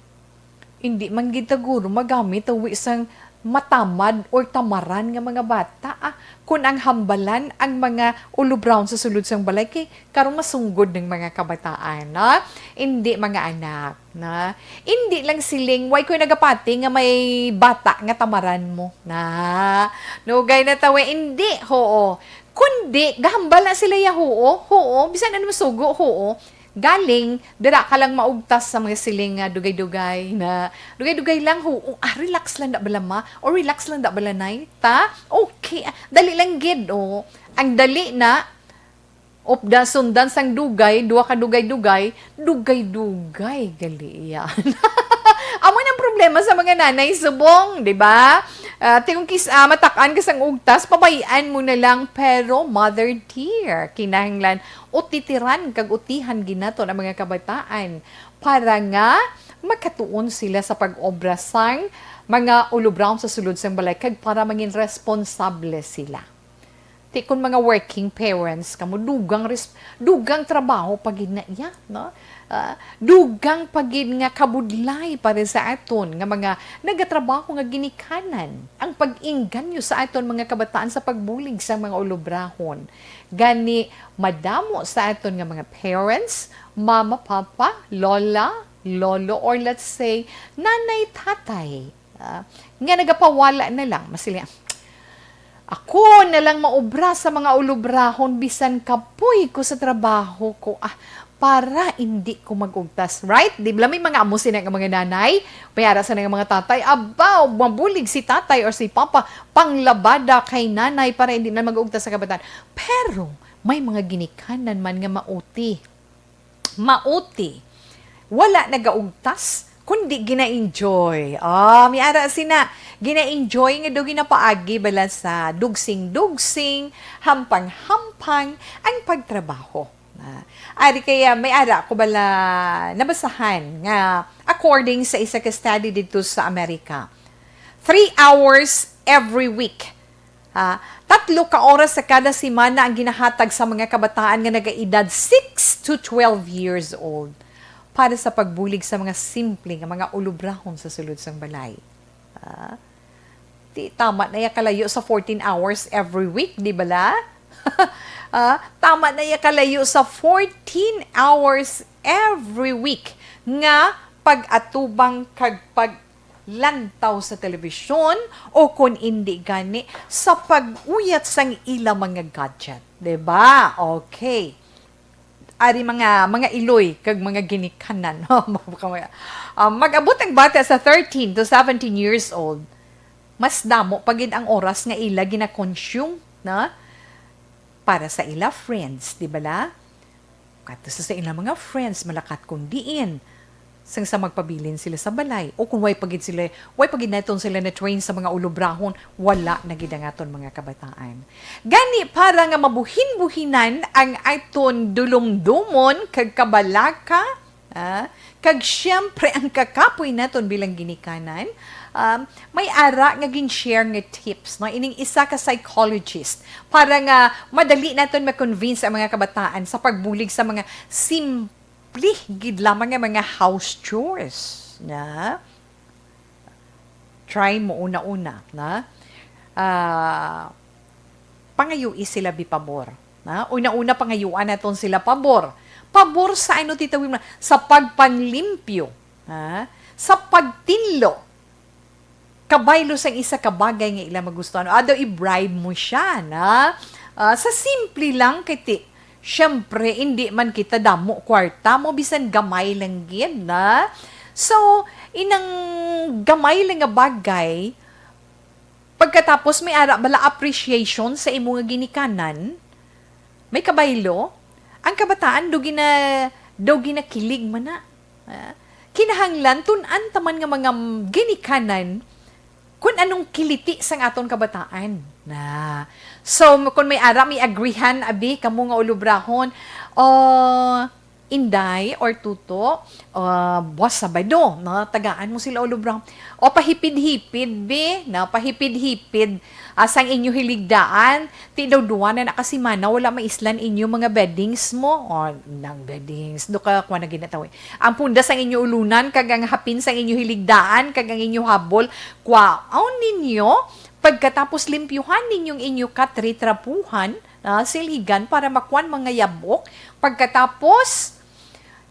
hindi man gid ta guro magamit tawi sang matamad or tamaran nga mga bata, ah, kun ang hambalan ang mga ulubraon sa sulod sang balay, kay karon masunggod ng mga kabataan, no? Hindi, mga anak, no? Hindi lang siling, "Way ko'y nagapati nga may bata nga tamaran mo." Na, nugay na tawi, hindi, hoo. Kundi, gahambal na sila ya, hoo, hoo, bisan ano masugo, hoo. Galing, dira ka lang maugtas sa mga siling nga dugay-dugay na, dugay-dugay lang, hoo, ah, relax lang da bala ma, o relax lang da bala nay, ta? Okay, ah, dali lang gid, oh. Ang dali na, upda sundan sang dugay, duha ka dugay-dugay, dugay-dugay, gali yan. Amo nang problema sa mga nanay subong, di ba? Ah, tingog kis-, ah, matak-an ka sang ugtas, pabayaan mo na lang. Pero, mother dear, kinahanglan utitiran kag utihan ginaton ang mga kabataan para nga makatuon sila sa pag-obra sang mga ulubraon sa sulod sang balay kag para mangin responsable sila. Ti kun mga working parents kamo, dugang res-, dugang trabaho pa gid na iya, no? Ah, dugang pa gid nga kabudlay para sa aton nga mga nagatrabaho nga ginikanan ang pag-inganyo sa aton mga kabataan sa pagbulig sa mga ulubrahon. Gani, madamo sa aton nga mga parents, mama, papa, lola, lolo, or let's say, nanay, tatay, ah, nga nagapawala na lang, masiling, "Ako na lang maobra sa mga ulubrahon, bisan kapoy ko sa trabaho ko, ah, para indi ko mag-ugtas." Right? Di ba may mga amo sina nga mga nanay? May ara sa nga mga tatay, "Abaw, mabulig si tatay or si papa, panglabada kay nanay para hindi na mag-ugtas sa kabataan." Pero may mga ginikanan man nga mauti. Mauti. Wala nagaugtas, kundi gina-enjoy. Ah, may ara sina, gina-enjoy nga daw ginapaagi bala sa dugsing-dugsing, hampang-hampang ang pagtrabaho. Ah, ari kaya may ara ko bala nabasahan nga According sa isa ka study didto sa Amerika, three hours every week, ah, tatlo ka oras sa kada semana ang ginahatag sa mga kabataan nga nagaedad six to twelve years old para sa pagbulig sa mga simple nga mga ulubrahon sa sulod sang balay. Ah, di tama na ya kalayo sa fourteen hours every week, di bala? Ah, tama na ya kalayo sa fourteen hours every week nga pag-atubang kag paglantaw sa telebisyon o kon indi gani sa pag-uyat sang ila mga gadget, di ba? Okay. Ari mga, mga iloy kag mga ginikanan. Ah, mag-abot ang bata sa thirteen to seventeen years old, mas damo pa gid ang oras nga ila gina-consume na para sa ila friends, di bala? Kadto sa, sa ila mga friends, malakat kung diin. Sang sa magpabilin sila sa balay, o kung way pa gid sila, way pa gid naton sila na-train sa mga ulubrahon, wala na gid ang aton mga kabataan. Gani, para nga mabuhin-buhinan ang aton dulumdomon kag kabalaka, ah, kag siyempre ang kakapoy naton bilang ginikanan, um, may ara nga gin-share nga tips, no? Ining isa ka psychologist para nga madali naton ma-convince ang mga kabataan sa pagbulig sa mga simple gid lamang nga mga house chores, na? Try mo una-una, na? Ah, pangayui sila bi pabor, na? Una-una, pangayuan naton sila pabor. Pabor sa ano, Tita Wilma? Sa pagpanlimpyo, ha? Sa pagtinlo. Kabaylo sang isa ka bagay nga ila magustuhan. Ado, i-bribe mo siya, na? Ah, sa simple lang, kay ti-, syempre, hindi man kita damo kwarta mo, bisan gamay lang gid, na? So, inang gamay lang nga bagay, pagkatapos may ara bala appreciation sa imo nga ginikanan, may kabaylo, ang kabataan do gina-, do ginakilig man na. Ah, kinahanglan tun-an ta man nga mga ginikanan kun anong kiliti sang aton kabataan. Na. So, kun may ara, may agrihan, abi, kamo nga ulubrahon, o Inday or Tuto, ah, Boss Sabado, no? Tagaan mo sila ulubrahon. O pahipid-hipid, bi, no? Pahipid-hipid, ah, sang inyo hiligdaan. Ti daw duwa na na ka semana wala maislan inyo mga beddings mo. O, nang beddings, do ka, kuwan na ginatawi. Ang punda sang inyo ulunan, kag ang hapin sang inyo hiligdaan, kag ang inyo habol, kwaon ninyo. Pagkatapos limpyuhan ninyong inyo katre, trapuhan, ah, silhigan para makuan mga yabok. Pagkatapos,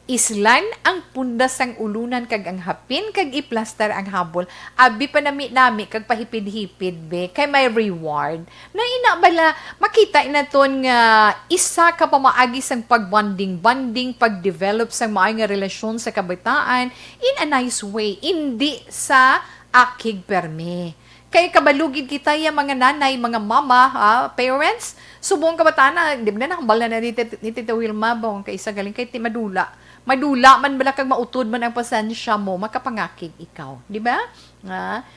islan ang punda sang ulunan kag ang hapin kag iplastar ang habol. Abi pa nami-nami kag pahipid-hipid, be, kay may reward. Na ina bala, makita naton nga isa ka pamaagi sang pagbonding-bonding, pag-develop sang maayo nga relasyon sa kabataan in a nice way, indi sa akig permi. Kay kabalo gid kita ya, mga nanay, mga mama, ha, parents, subong kabataan na, di ba, nahambal na, na ni Tit-, ni Tita Wilma, bong, kay isa galing kay ti madula. Madula man bala kag mautod man ang pasensya mo, makapangakig ikaw, di ba? Nga,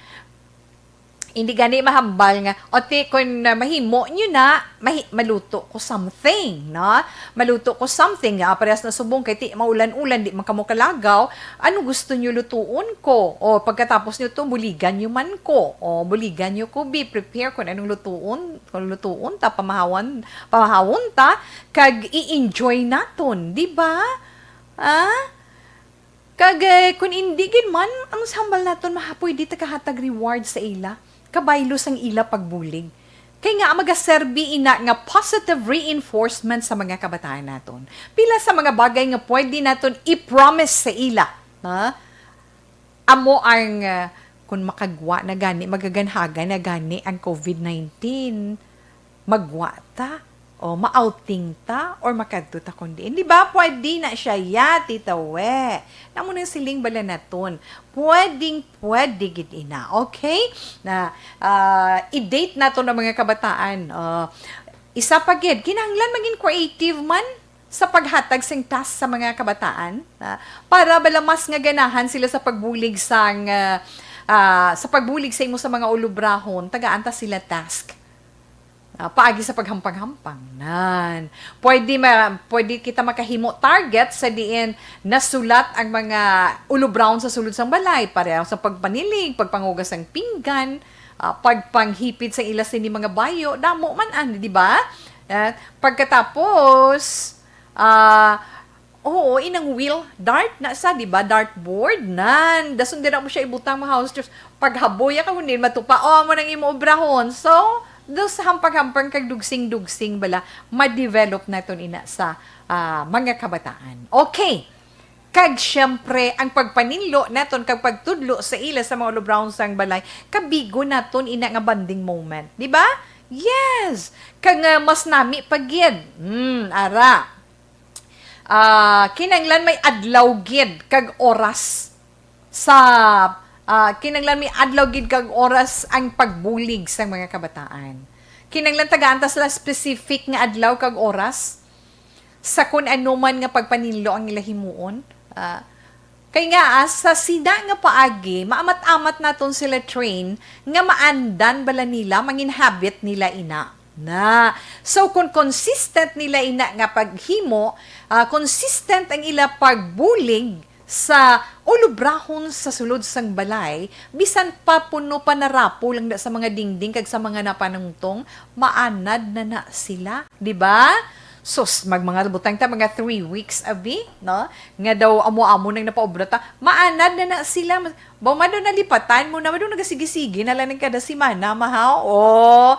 hindi gani mahambal nga, o ti, kun, ah, mahimo nyo na, mahi-, maluto ko something, no? Maluto ko something, ah, parehas na subong kay ti maulan-ulan, di man kamo kalagaw. Ano gusto nyo lutuon ko? O pagkatapos nyo to, buligan nyo man ko. O buligan nyo ko, bi, prepare kung anong lutuon, kung lutuon ta, pamahawan, pamahawon ta, kag i-enjoy naton, di ba? Ah? Kag, eh, kun indi gid man, ang hambal naton mahapoy di ta kahatag reward sa ila, kabaylo sang ila pagbulig. Kay nga magaserbi ina nga positive reinforcement sa mga kabataan naton. Pila sa mga bagay nga pwede naton i-promise sa ila, ha? Amo ang, ah, kun makagwa na gani, magaganhagan na gani ang covid nineteen, magwa ta, o ma-outing ta, or makadto ta kun diin. Di ba? Pwede na siya, ya, Tita We. Namo nang siling bala naton. Pwedeng, pwede gid ina. Okay? Na, ah, i-date naton ang mga kabataan. Ah, isa pa gid, kinahanglan maging creative man sa paghatag sing task sa mga kabataan, ah, para bala mas nga ganahan sila sa pagbulig sang, ah, ah, sa pagbulig sa imo sa mga ulubrahon, tagaan ta sila task. Ah, paagi sa paghampang-hampang. Nan. Pwede, ma, pwede kita makahimo target sa diin nasulat ang mga ulobrahon sa sulod sang balay, pareho sa pagpanilig, pagpanghugas sang pinggan, ah, pagpanghipid sa ila sini mga bayo, damo man ani, di ba? Eh, pagkatapos, ah, Oo, inang wheel, dart na sa, di ba? Dartboard, nan. Dason dira mo siya ibutang, mga house chores. Paghaboy ka, kundi matupa. O, amo nang imo obrahon. So, do sa hampang-hampang kag dugsing-dugsing bala, ma-develop naton ina sa, ah, mga kabataan. Okay. Kag, syempre, ang pagpaninlo naton kag pagtudlo sa ila sa mga ulobrahon sang balay, kabigo naton ina nga bonding moment. Di ba? Yes! Kag, ah, mas nami pa gid. Hmm, ara. Ah, kinahanglan may adlaw gid kag oras sa, ah, kinahanglan may adlaw gid kag oras ang pagbulig sang mga kabataan. Kinahanglan tagaan ta sila specific nga adlaw kag oras sa kun ano man nga pagpaninlo ang ila himuon. Ah, kay nga, ah, sa sina nga paagi, maamat-amat naton sila train nga maandan bala nila, mangin habit nila ina. Na. So, kung consistent nila ina nga paghimo, ah, consistent ang ila pagbulig sa ulobrahon sa sulod sang balay, bisan pa puno pa narapo lang na sa mga dingding kag sa mga napanungtong, maanad na na sila, di ba? Sus, mag mga butang ta, mga three weeks, abi, no? Nga daw amo-amo nang napaobra ta, maanad na na sila. Baw mado nalipatan mo na, mado nagasigi-sige na lang ang kada semana, mahaw. Oh,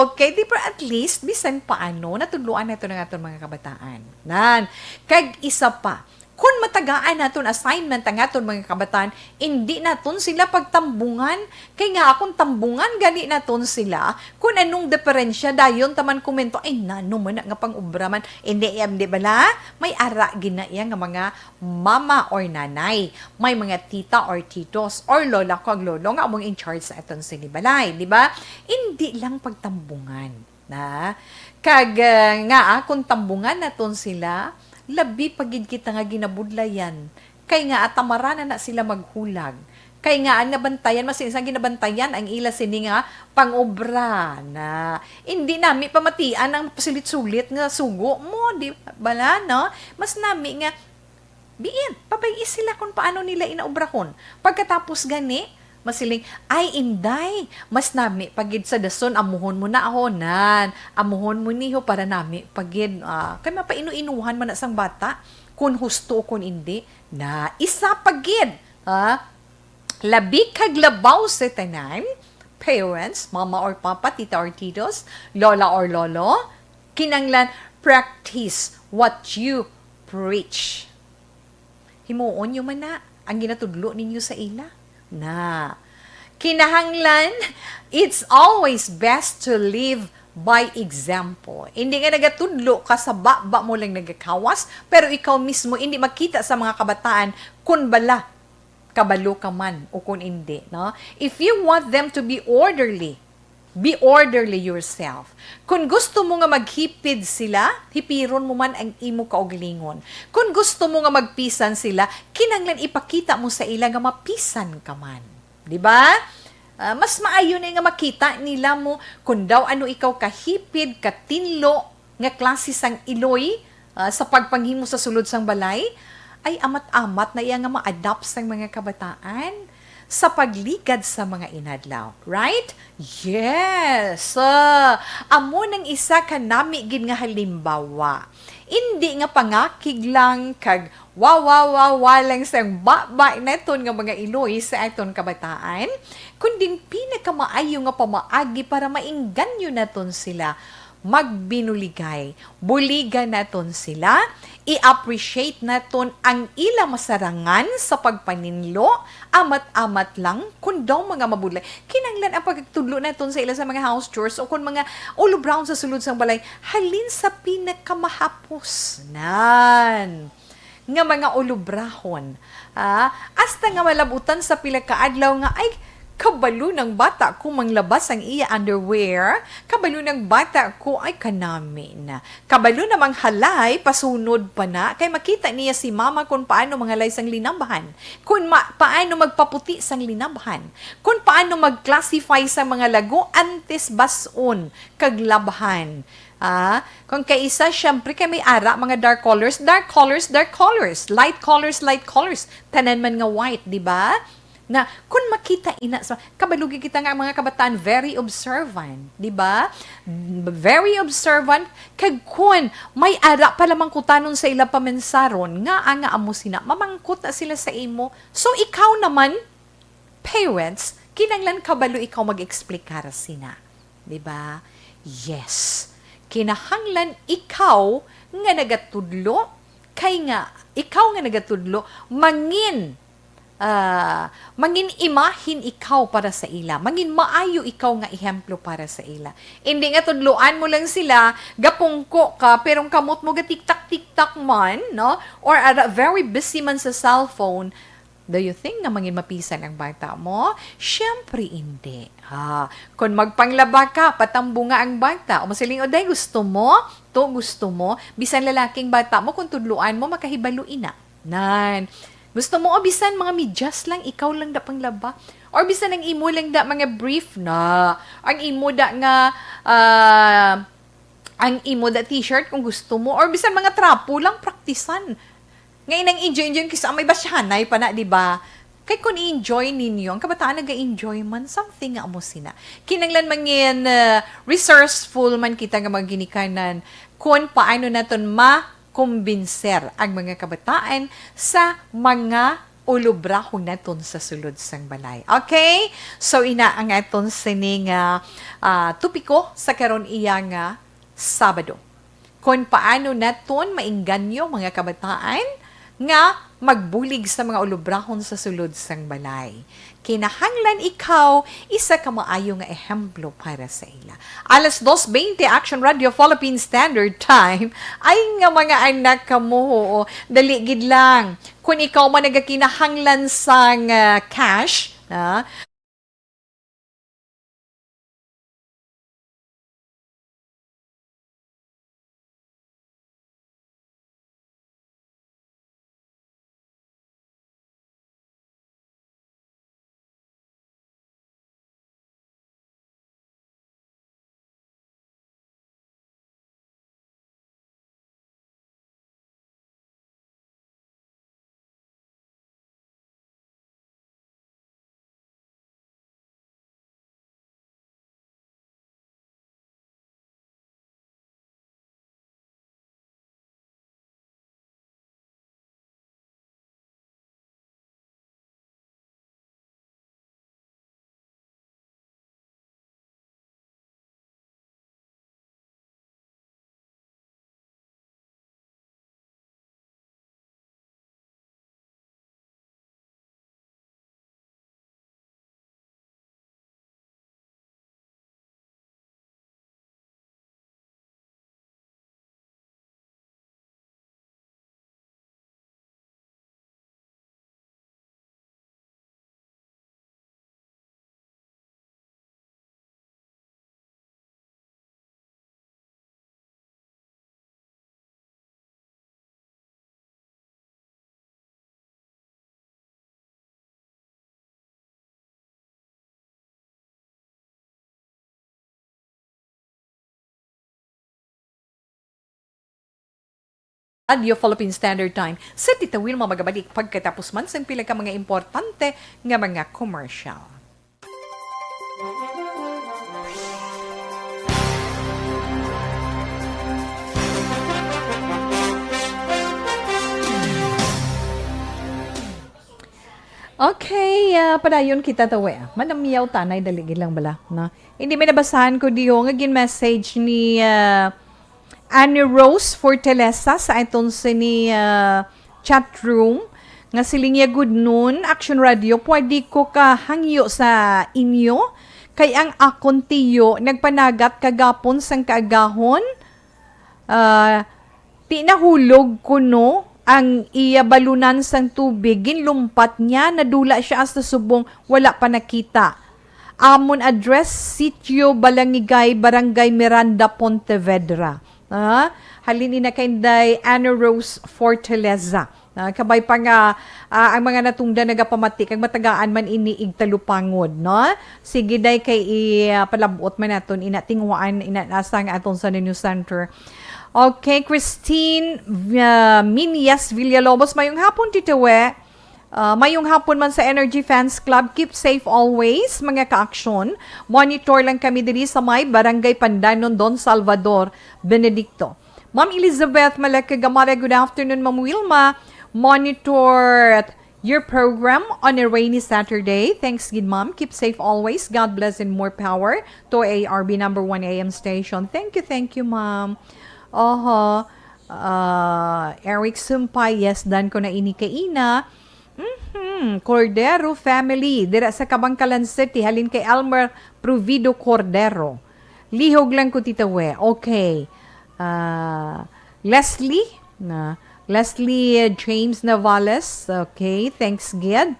okay. Di, pero at least, bisan paano, natudloan nato ng aton mga kabataan. Nan. Kag isa pa, kung matagaan naton assignment ang aton mga kabataan, hindi naton sila pagtambungan. Kay nga, akong tambungan gani naton sila, kung anong diferensya, dayon taman komento, "Ay, nano man na nga pang-obra man." Hindi, hindi bala? May ara gina iya nga mga mama or nanay, may mga tita or titos, or lola kag lolo nga among in charge sa aton sini balay, di ba? Hindi lang pagtambungan na. Kag, ah, nga, ah, kung tambungan naton sila, labi pa gid kita nga ginabudlayan. Kay nga, atamara na na sila maghulag. Kay nga, ang nabantayan, mas isang ginabantayan ang ila sini nga pang-obra na. Hindi nami pamatian ang sulit-sulit nga sugo mo, di bala, no? Mas nami nga, biin, pabay-i sila kung paano nila inaobrahon. Pagkatapos gani, masiling, "Ay, Inday, mas nami pa gid sa dason, amuhon mo na ahonan, amuhon mo niho para nami pa gid." Ah, kay mapainu-inuhan man na sang bata, kung husto o kung indi. Na, isa pa gid, ha? Labi kag labaw sa tanan, parents, mama or papa, tita or titos, lola or lolo, kinanglan practice what you preach. Himuon nyo man na ang ginatudlo ninyo sa ila. Na. Kinahanglan, it's always best to live by example. Hindi nga nagatudlo ka sa baba mo lang nagakawas, pero ikaw mismo hindi makita sa mga kabataan kung bala kabalo ka man o kung hindi, no? If you want them to be orderly, be orderly yourself. Kung gusto mo nga maghipid sila, hipiron mo man ang imo kaugalingon. Kung gusto mo nga magpisan sila, kinanglan ipakita mo sa ila nga mapisan ka man. Di ba? Ah, mas maayo na nga makita nila mo kung daw ano ikaw kahipid, katinlo, nga klase sang iloy, ah, sa pagpanghimo sa sulod sang balay, ay amat-amat na iya nga ma-adapt sang mga kabataan sa pagligad sa mga inadlaw. Right? Yes! Ah, amo nang isa ka nami gid nga halimbawa. Indi nga pangakig lang kag wa, wa, wa, wa lang sang baba naton nga mga iloy sa aton kabataan, kundi ang pinakamaayo nga pamaagi para maingganyo naton sila magbinuligay. Buligan naton sila, i-appreciate naton ang ila masarangan sa pagpaninlo, amat-amat lang kung daw mga mabudlay. Kinanglan ang pagtudlo naton sa ila sa mga house chores o kung mga ulobrahon sa sulod sang balay, halin sa pinakamahapos. Nan. Nga mga ulobrahon. Ah, hasta nga malabutan sa pila ka adlaw nga, ay, Kabalo ng bata ko manglabas ang iya underwear. Kabalo ng bata ko, ay, kanami na. Kabalo namang halay, pasunod pa na, kay makita niya si mama kung paano manghalay sang linabhan, kung ma-, paano magpaputi sang linabhan, kung paano mag-classify sa mga lago antes bas-on kag labhan. Ah, kung kaisa, syempre, kay may ara, mga dark colors, dark colors, dark colors, light colors, light colors, tanan man nga white, di ba? Na, kung makita ina sa, kabalugi kita nga ang mga kabataan, very observant, di ba? Very observant, kag kun may ara pa lamang kutanon sa ila paminsaron, nga anga amo sina, mamangkot na sila sa imo. So, ikaw naman, parents, kinanglan kabalo ikaw mag-explicar sina. Di ba? Yes. Kinahanglan ikaw nga nagatudlo, kay nga, ikaw nga nagatudlo, mangin, ah, mangin imahin ikaw para sa ila. Mangin maayo ikaw nga ehemplo para sa ila. Hindi nga tudloan mo lang sila, gapungko ka, pero ang kamot mo gatiktak-tiktak man, no? Or ara, very busy man sa cellphone, do you think nga mangin mapisan ang bata mo? Siyempre, hindi. Ha? Kung magpanglaba ka, patambunga ang bata. O masiling, "Oday, gusto mo? To, gusto mo?" Bisan lalaking bata mo, kung tudluan mo, makahibalo ina. Nan. Gusto mo, o bisan mga medyas lang, ikaw lang da panglaba. Or bisan ang imo lang da mga brief na. Ang imo da nga, ah, ang imo da t-shirt kung gusto mo. Or bisan mga trapo lang, praktisan. Nga inang enjoy-enjoy, kisa may basyahanay pa na, di ba? Kay kung i-enjoy ninyo, ang kabataan naga-enjoy man, something nga amo sina. Kinanglan mangin, uh, resourceful man kita nga mga ginikanan kung paano naton makumbinser ang mga kabataan sa mga ulubrahon naton sa sulod sang balay. Okay? So, ina ang aton sining, ah, ah, topiko sa karon iya nga Sabado. Kon paano naton maengganyo, mga kabataan, nga magbulig sa mga ulubrahon sa sulod sang balay. Kinahanglan ikaw isa ka maayo nga ehemplo para sa ila. Alas dos veinte, Action Radio Philippine Standard Time. Ay nga mga anak kamo, oo. Dali gid lang. Kung ikaw man nagakinahanglan sang, ah, cash, na, Radyo Philippine Standard Time, si Tita Wilma magabalik pagkatapos man sang pila ka mga importante nga mga commercial. Okay, ah, padayon kita, tawi. Manamyaw tanay, dali gid lang bala, no? Hindi, may nabasahan ko diho nga gin-message ni, ah, Annie Rose Fortaleza sa aton sini, ah, chat room nga siling niya, "Good noon, Action Radio. Pwede ko ka hangyo sa inyo? Kay ang akon tiyo nagpanagat kagapon sang kaagahon. Ah, ti nahulog kuno ang iya balunan sang tubig, ginlumpat niya, nadula siya hasta subong wala pa nakita." Amon address, Sitio Balangigay, Barangay Miranda, Pontevedra. Ah, halin ina kay Inday Anna Rose Fortaleza. Ah, kabay pa nga, ah, ang mga natungdan nagapamati kag matagaan man ini igtalupangod, no? Sige, day, kay i, ah, palabot man naton ina, tinguhaan ina nasa ang aton sa New Center. Okay, Christine, ah, Minyas Villalobos, mayong hapon, Tito We. Ah, mayong hapon man sa Energy Fans Club. Keep safe always, mga kaaksyon. Monitor lang kami diri sa may Barangay Pandanon, Don Salvador Benedicto. Ma'am Elizabeth Maleke Gamara, good afternoon, Ma'am Wilma. Monitor your program on a rainy Saturday. Thanks gid, Ma'am. Keep safe always. God bless and more power to A R B number one A M station. Thank you, thank you, Ma'am. Oho. Ah, Eric Sumpay, yes, dan ko na ini kaina. Mhm, Cordero family, dira sa Kabankalan City, halin kay Elmer Provido Cordero. Lihog lang ko, Tita We. Okay. Ah, Leslie, na, Leslie, uh, James Navales. Okay, thangs gid.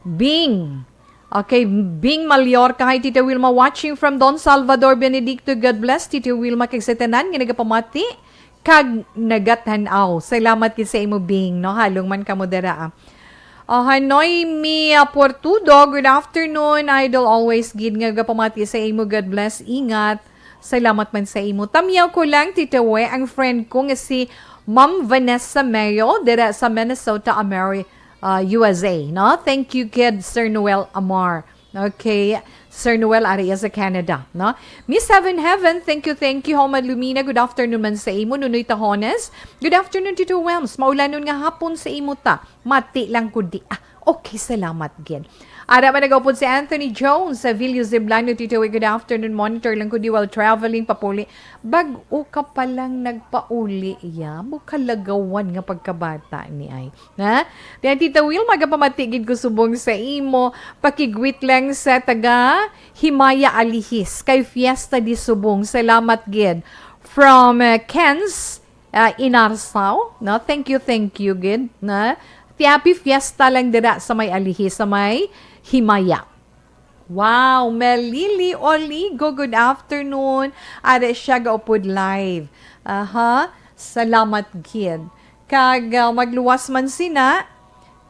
Bing. Okay, Bing Mallorca. Hi, Tita Wilma, watching from Don Salvador Benedicto. God bless, Tita Wilma, kag sa tanan nga nagapamati kag nagatan-aw. Salamat gid sa imo, Bing, no? Halong man kamo dira, ah. Ah, Hanoy Mi, ah, Portudo, good afternoon, idol. Always gid nga gapamati sa imo. God bless, ingat. Salamat man sa imo. Tamyaw ko lang, Tita We, ang friend ko nga si Ma'am Vanessa Mayo, dira sa Minnesota, Ameri-, ah, U S A, no? Thank you, kid Sir Noel Amar. Okay, Sir Noel, ari sa Canada, no? Miss Heaven Heaven, thank you, thank you. Homa Lumina, good afternoon man sa imo. Nunoy Tahones, good afternoon, Tito Wems. Maulanon nga hapon sa imo ta. Mati lang ko di. Ah, okay, salamat gid. Ara man nag-upod si Anthony Jones sa Villo Zeblano, Tito Wems, good afternoon. Monitor lang ko di while traveling, papuli. Bag-o ka pa lang nagpauli, ya. Mo kalagawan nga pagkabata ni ay. Ha? Diyan, Tita Will, magapamati gid ko subong sa imo. Pakigwit lang sa taga Himaya Alihis. Kay Fiesta di Subong. Salamat gid. From, uh, Ken's, uh, Inarsaw. No? Thank you, thank you gid. Na? Ti Happy Fiesta lang dira sa may Alihis, sa may Himaya. Wow, Melili Oligo, good afternoon. Ara siya gaupod live. Aha, salamat gid. Kag, ah, magluwas man sina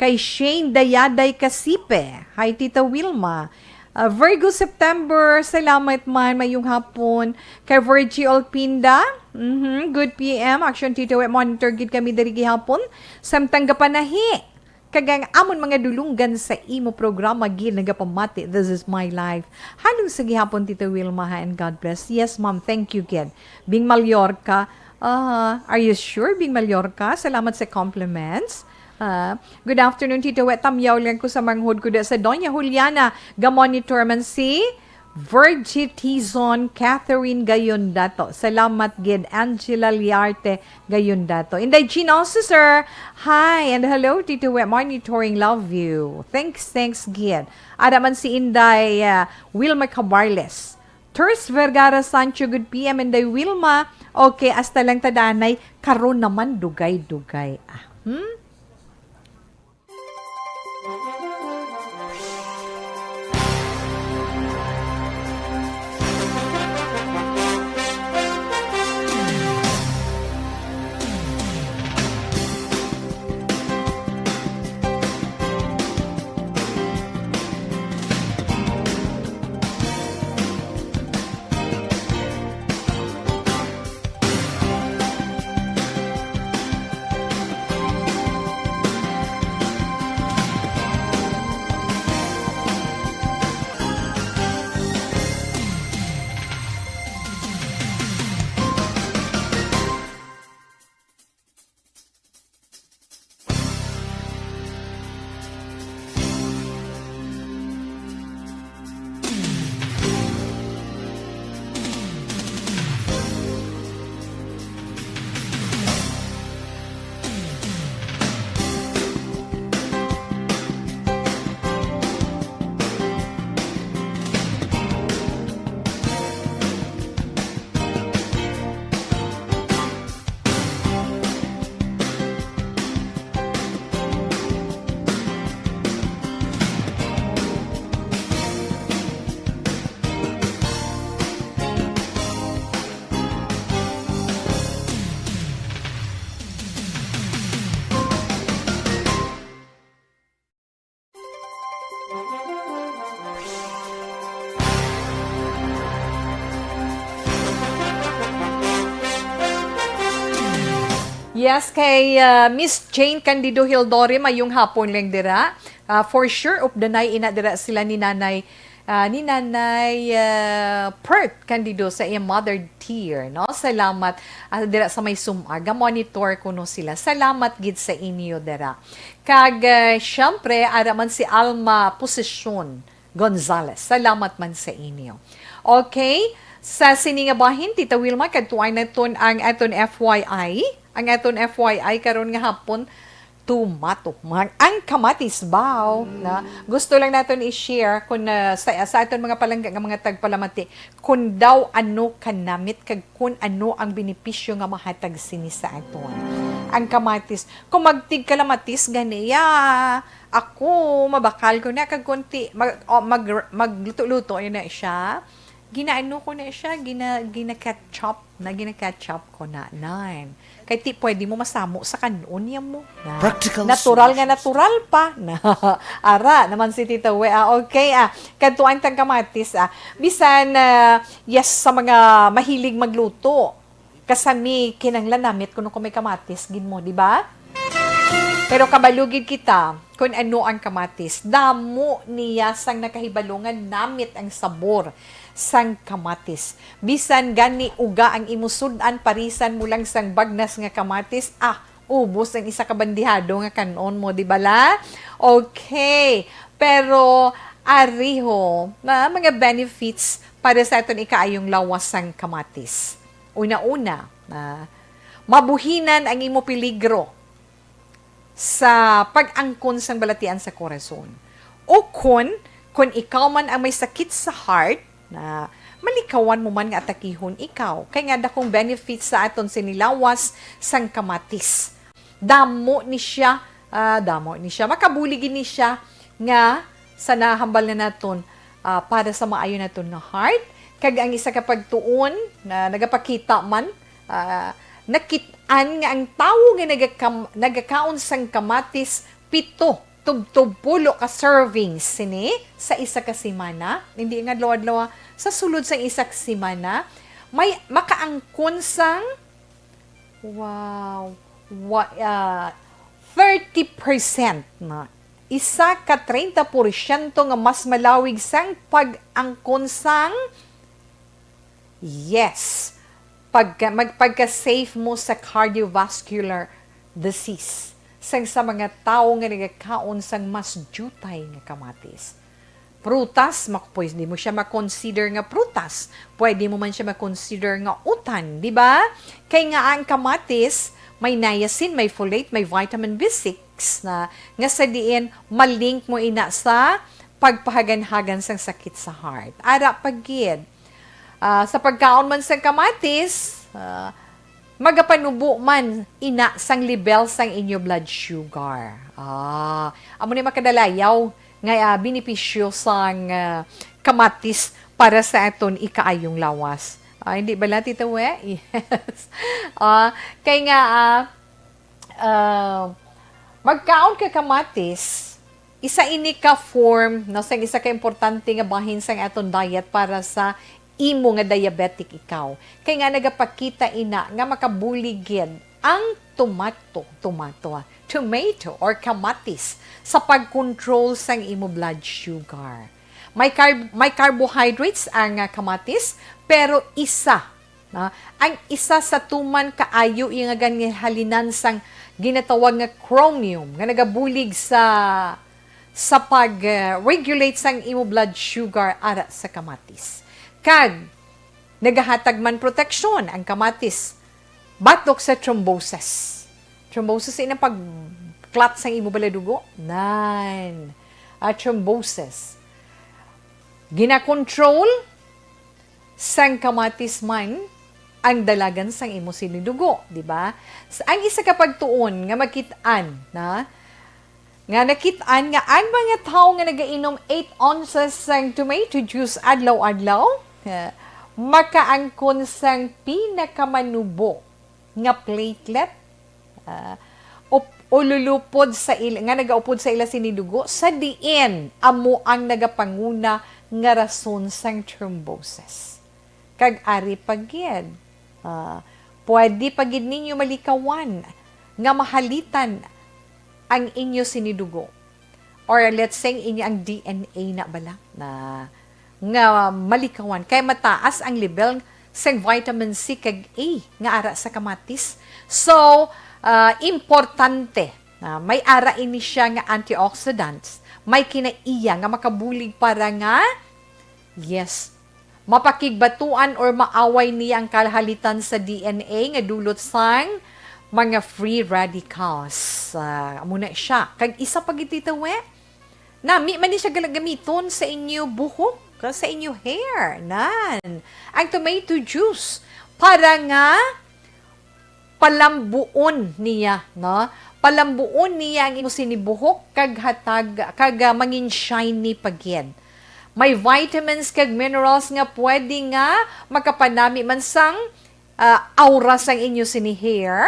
kay Shane Dayaday Kasipe. Hi, Tita Wilma. Ah, Virgo September, salamat man, mayong hapon. Kay Virgie Olpinda, mhm, good P M. Action, Tita We, monitor gid kami diri gihapon. Samtang gapanahi. Kag ang amon mga dulunggan sa imo programa, gid nagapamati, This Is My Life. Halong sa gihapon, Tita Wilma, ha, and God bless. Yes, ma'am. Thank you, gid. Bing Mallorca. Ah, are you sure, Bing Mallorca? Salamat sa compliments. Ah, good afternoon, Tito Wet. Tamyaw lang ko sa manghod ko da sa Doña Juliana. Ga-monitor man si Virgie Tizon, Catherine Gayondato. Salamat gid, Angela Liarte Gayondato. Inday Gina Cesar, hi and hello, Tito Wet. Monitoring, love you. Thanks, thanks gid. Ada man si Inday, ah, Wilma Cabarles. Ters Vergara Sancho, good P M, Inday Wilma. Okay, hasta lang tadanay. Karon naman, dugay-dugay. Ah, hmm? Yes, kay ah, Miss Jane Candido Hildore, mayong hapon lang dira. Ah, for sure, updanay ina dira sila ni Nanay, ah, ni Nanay ah, Perth Candido sa iyang mother dear, no? Salamat ah, dira sa may sumag. Ga-monitor kuno sila. Salamat gid sa inyo dira. Kag ah, syempre, ara man si Alma Posisyon Gonzales. Salamat man sa inyo. Okay, sa sini nga bahin, Tita Wilma, kadtuan naton ang aton F Y I. Ang aton F Y I karon nga hapon, tumato man ang kamatis baw na gusto lang naton i-share kun ah, sa, sa aton mga palangga nga mga tagpalamati kun daw ano kanamit kag kun ano ang benepisyo nga mahatag sini sa aton. Ang kamatis, kung magtig kalamatis ganiya, ako mabakal ko na kag kunti mag, oh, mag, magluto-luto yun na siya. Ginaano ko na siya, gina, gina-ketchup na, gina-ketchup ko na, nan. Kay ti pwede mo masamo sa kanon niya mo. Na, Practical natural nga solutions. Natural pa. Na, ara naman si Tita We. Ah, okay, ah. Kadtuan tang kamatis, ah. Bisan, ah, yes, sa mga mahilig magluto. Kasami, kinanglan namit kuno kung may kamatis, gid mo, di ba? Pero kabalo gid kita kung ano ang kamatis. Damo niya sang nakahibalo nga namit ang sabor sang kamatis. Bisan gani uga ang imo sud-an, parisan mo lang sang bagnas nga kamatis, ah, ubos ang isa ka bandihado nga kan-on mo, di ba la? Okay. Pero ariho na mga benefits para sa aton ikaayong lawas sang kamatis. Una-una, ah, mabuhinan ang imo peligro sa pag-angkon sang balatian sa korason. Ukon, kon ikaw man ang may sakit sa heart, na malikawan mo man nga atakihon ikaw. Kay nga dakong benefits sa aton sini lawas sang kamatis. Damo ni siya, ah, damo ni siya. Makabulig ni siya nga sa nahambal na naton, ah, para sa maayo naton nga heart. Kag ang isa ka pagtuon na nagapakita man, ah, nakit-an nga ang tawo nga nagakam-, nagakaon sang kamatis pito tubtob pulo ka servings sini sa isa ka semana, hindi nga adlaw-adlaw, sa sulod sang isa ka semana, may makaangkon sang, wow, wa, ah, thirty percent na. Isa ka treinta porsyento nga mas malawig sang pag-angkon sang, yes, pagka, mag, pagka-safe mo sa cardiovascular disease sang sa mga tawo nga nagakaon sang mas diutay nga kamatis. Prutas, mak-, pwede mo siya ma-consider nga prutas. Pwede mo man siya ma-consider nga utan, di ba? Kay nga ang kamatis, may niacin, may folate, may vitamin B six na, nga sa diin, malink mo ina sa pagpahaganhagan sang sakit sa heart. Ara pa gid, ah, sa pagkaon man sang kamatis, ah, magapanubo man ina sang level sang inyo blood sugar. Ah, amo ni makadalayaw nga, ah, benepisyo sang, ah, kamatis para sa aton ikaayong lawas. Ah, hindi bala, Tita We? Yes. Ah, kay nga, ah, ah, magkaon ka kamatis, isa ini ka form, no, sang isa ka importante nga bahin sang aton diet para sa imo nga diabetic ikaw. Kay nga nagapakita ina nga makabulig gid ang tomato, tomato, ah, tomato or kamatis sa pag-control sang imo blood sugar. May carb-, may carbohydrates ang, ah, kamatis, pero isa, na, ang isa sa tuman kaayo nga ginhalinan sang ginatawag nga chromium nga nagabulig sa, sa pag, ah, regulate sang imo blood sugar ara sa kamatis. Kag nagahatag man proteksyon ang kamatis batok sa thrombosis. Thrombosis ina pag-clot sang imo baladugo. Nan. Ah, thrombosis. Ginakontrol sang kamatis man ang dalagan sang imo sinidugo, di ba? Sa, ang isa ka pagtuon nga makit-an na, nga nakit-an nga ang mga tawo nga nagainom eight ounces sang tomato juice adlaw-adlaw, eh, makaangkon sang pinakamanubo nga platelet, ah, up-, ululupod sa il-, nga nagaupod sa ila sini dugo, sa diin amo ang nagapanguna nga rason sang thrombosis. Kag ari pa gid, ah, pwede pa gid ninyo malikawan nga mahalitan ang inyo sinidugo, or let's say, inyo ang D N A na bala na nga malikawan, kay mataas ang level sang vitamin C kag A nga ara sa kamatis. So, ah, importante na may ara ini siya nga antioxidants. May kinaiya nga makabulig para nga, yes, mapakigbatuan or maaway niya ang kahalitan sa D N A nga dulot sang mga free radicals. Ah, amo na siya. Kag isa pa gid, Tita We, nami man ni siya gala-, gamiton sa inyo buhok, sa inyo hair. Nan. Ang tomato juice para nga palambuon niya, no? Palambuon niya ang imo sinibuhok kag hatag, kag, ah, mangin shiny pa gid. May vitamins kag minerals nga pwede nga makapanami man sang, ah, aura sang inyo sini hair.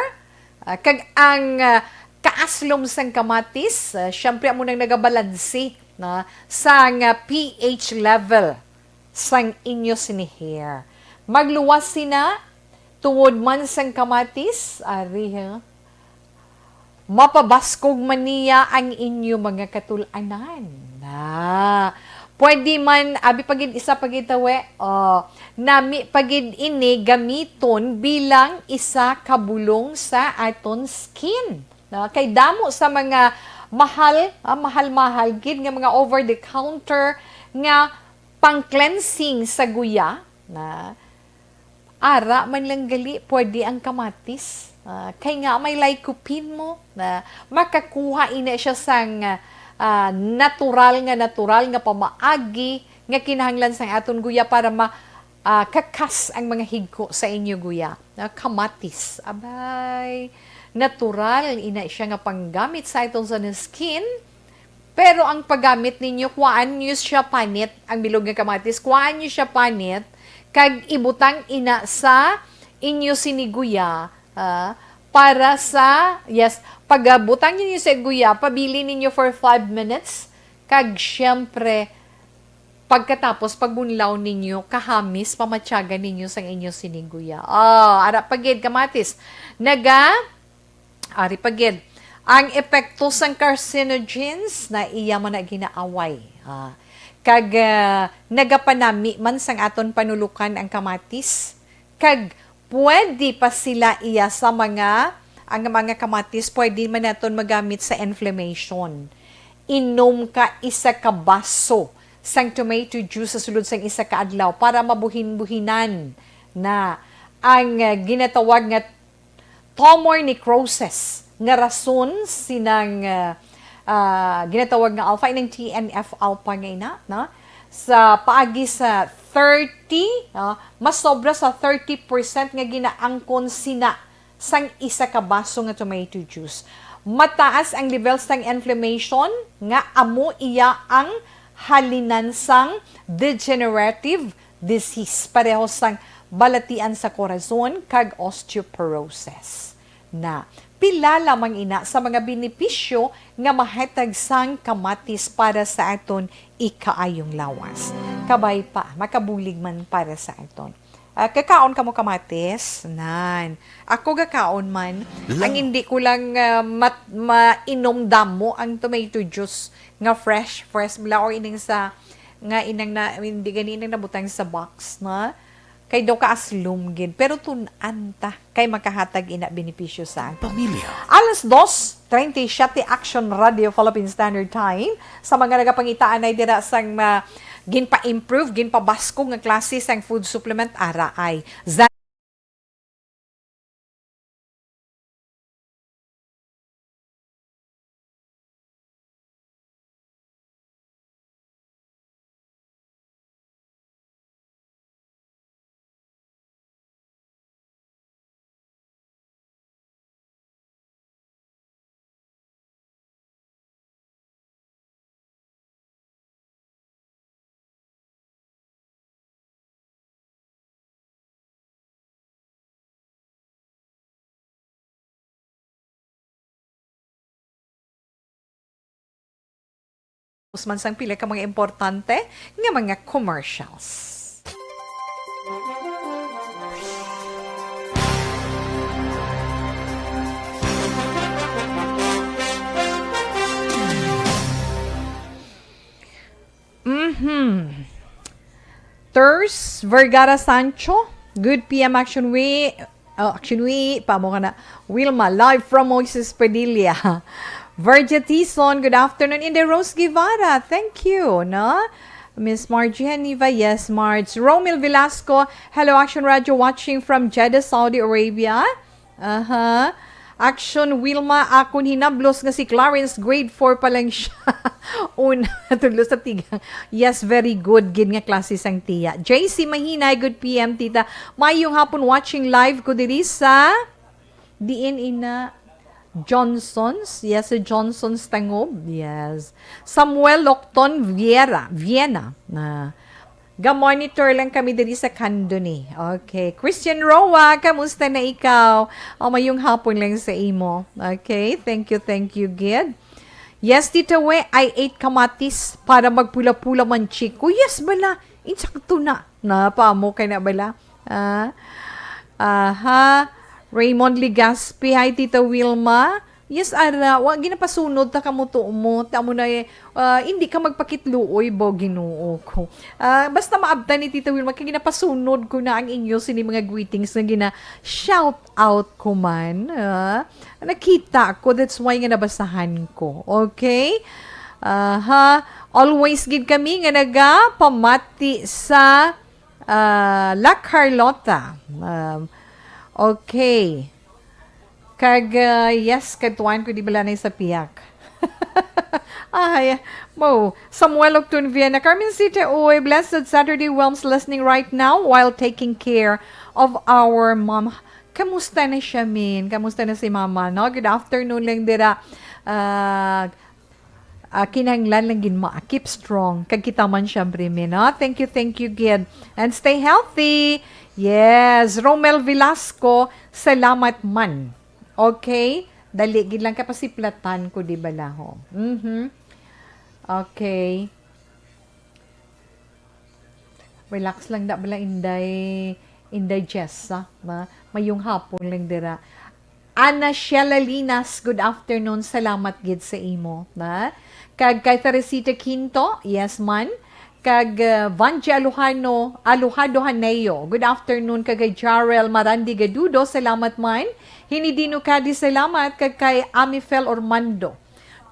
Ah, kag ang, ah, kaaslom sang kamatis, ah, syempre amo nang nagabalansi, no, sang, ah, P H level sang inyo sini hair. Magluwas sina tungod man sang kamatis, ari, ha? Mapabaskog man niya ang inyo mga katul-anan. Na. Pwede man, abi pa gid, isa pa gid, Tita We, oh, nami pa gid ini gamiton bilang isa ka bulong sa aton skin. Na, kay damo sa mga mahal, ah, mahal-mahal gid nga mga over the counter nga pang-cleansing sa guya, na ara man lang gali, pwede ang kamatis. Ah, kay nga may lycopene mo, na makakuha ina siya sang, ah, natural nga, natural nga pamaagi nga kinahanglan sang aton guya para ma-, ah, kakas ang mga higko sa inyo guya. Ah, kamatis, abay, natural ina siya nga panggamit sa aton sa skin. Pero ang paggamit ninyo, kuhaan niyo siya panit, ang bilog nga kamatis, kuhaan niyo siya panit, kag ibutang ina sa inyo sini guya, ah, para sa, yes, pag, ah, butang ninyo sa guya, pabili ninyo for five minutes, kag siyempre, pagkatapos, pagbunlaw ninyo, kahamis, pamatyagan ninyo sang inyo sini guya. Oh, ara pa gid, kamatis. Naga, Ari pa gid, ang epekto sang carcinogens na iya man na ginaaway. Ah, kag, ah, nagapanami man sang aton panulukan ang kamatis. Kag pwede pa sila iya sa mga, ang mga kamatis pwede man naton magamit sa inflammation. Inom ka isa ka baso sang tomato juice sa sulod sang isa ka adlaw para mabuhin-buhinan na ang, ah, ginatawag nga tumor necrosis nga rason sinang, ah, ah, ginatawag nga alpha, inang T N F alpha nga ina, no? Sa paagi sa thirty, ah, mas sobra sa thirty percent nga ginaangkon sina sang isa ka baso nga tomato juice. Mataas ang level sang inflammation nga amo iya ang halinan sang degenerative disease, pareho sang balatian sa korason kag osteoporosis. Na, pila lamang ina sa mga benepisyo nga mahatag sang kamatis para sa aton ikaayong lawas. Kabay pa, makabulig man para sa aton. Ah, kakaon kamo kamatis? Nan. Ako gakaon man. Lang. Ang hindi ko lang, ah, mat-, mainom damo ang tomato juice nga fresh, fresh bala, or ining sa, nga inang na, hindi gani inang nabutang sa box, na? Kay daw kaaslom gid, pero tun-an ta kay makahatag ina benepisyo sa aton. Pamilya. Alas dos treinta y siete, Action Radio Philippine Standard Time. Sa mga nagapangitaan ay dira sang ma-, ginpa-improve, ginpabaskog nga klase sang food supplement, ara ay. Za- Usman sang pila ka mga importante nga mga commercials. Vergara Sancho, good P M Action Week. Oh, Action Week, pa mo ka na. Wilma, live from Moises Padilla. Virgia Tison, good afternoon. Inday Rose Guevara, thank you, no? Miss Margie Haniva, yes, Marge. Romel Velasco, hello, Action Radio, watching from Jeddah, Saudi Arabia. Aha. Action, Wilma, akon hinablos nga si Clarence, grade four pa lang siya. Una, tudlo sa tigang. Yes, very good. Gid nga klase sang tiya. J C Mahinay, good P M, tita. Mayong hapon, watching live ko diri sa, diin ina, Johnson's. Yes, sa Johnson's Tangob. Yes. Samuel Locton Viera, Viena. Na, ga-monitor lang kami diri sa Candoni. Okay. Christian Roa, kamusta na ikaw? Oh, mayong hapon lang sa imo. Okay. Thank you, thank you, gid. Yes, Tita We, I ate kamatis para magpula-pula man, chiko. Yes, bala. Insakto na. Na, pa mo kay na bala. Ah, aha. Raymond Legaspi, hi, Tita Wilma. Yes, ara, wa ginapasunod ta kamo to mo. Ta mo na, eh, ah, hindi ka magpakitluoy, bo, Ginoo ko. Ah, basta maabtan ni Tita Wilma, kay ginapasunod ko na ang inyo sini mga greetings nga gina-shout out ko man. Ah, nakita ko, that's why nga nabasahan ko. Okay? Aha. Always gid kami nga nagapamati sa, ah, La Carlota. Um, okay. Kag, ah, yes, kadtuan ko di bala na sa piyak. Ay, mo. Samuel Octun Viana, Carmen City, uy, blessed Saturday, Wilms listening right now while taking care of our mom. Kamusta na siya, Min? Kamusta na si Mama, no? Good afternoon lang dira. Ah, ah, kinahanglan lang gid mo, ah, keep strong. Kag kita man, syempre, Min, no? Thank you, thank you, gid. And stay healthy. Yes, Romel Velasco, salamat man. Okay? Dali gid lang kapasiplatan ko, di bala, ho? Mhm. Okay. Relax lang da bala, Inday, Inday Jessa, ma-, mayong hapon lang dira. Ana Sheila Linas, good afternoon. Salamat gid sa imo, na. Kag kay Teresita Quinto, yes man. Kag, uh, Vanji Alojano, Alojado Haneo, good afternoon. Kag kay Jarel Marandi Gadudo, salamat man. Hinidino Kadi, salamat. Kag kay Amifel Ormando.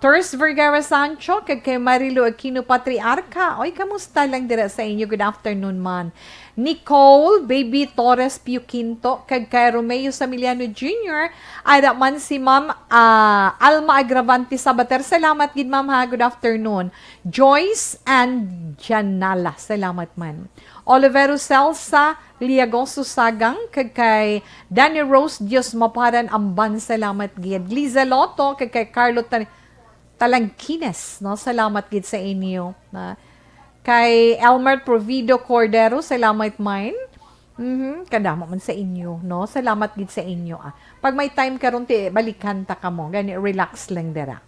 Turs Vergara Sancho, kag kay Marilu Aquino Patriarca. Oy, kamusta lang dira sa inyo? Good afternoon man. Nicole, Baby Torres Pio Quinto, kag kay Romeo Samiliano Junior, ada man si Ma'am, ah, Alma Agravante Sabater. Salamat gid, Ma'am, ha. Good afternoon. Joyce and Janala. Salamat man. Olivero Celsa, Liagoso Sagang, kag kay Danny Rose Dios Maparan Amban. Salamat gid. Liza Lotto, kag kay Carlo Tan-, Talangkines, no? Salamat gid sa inyo, na. Kay Elmer Provido Cordero, salamat man. Mhm, kadamo man sa inyo, no? Salamat gid sa inyo, ah. Pag may time karon, ti, balikan ta kamo. Gani, relax lang dira.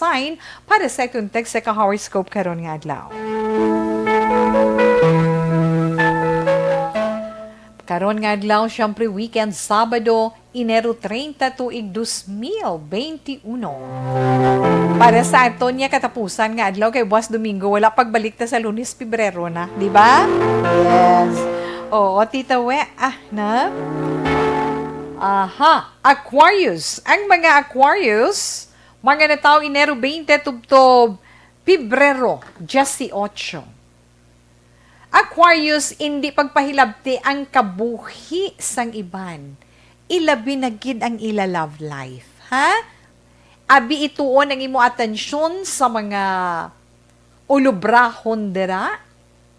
Sign para sa atong text sa ka-horoscope karon nga adlaw. Karon nga adlaw, syempre, weekend, Sabado, Enero treinta, tuig dos mil benti uno. Para sa aton nga katapusan nga adlaw kay buwas Domingo, wala pagbalik ta sa Lunes, Pebrero na, di ba? Yes. Oo, Tita We, ah, na? Aha, Aquarius. Ang mga Aquarius, mga natawo Enero twenty tubtob Pebrero dieciocho. Aquarius, indi pagpahilabti ang kabuhi sang iban, ilabi na gid ang ila love life, ha? Abi ituon ang imo atensyon sa mga ulubrahon dira,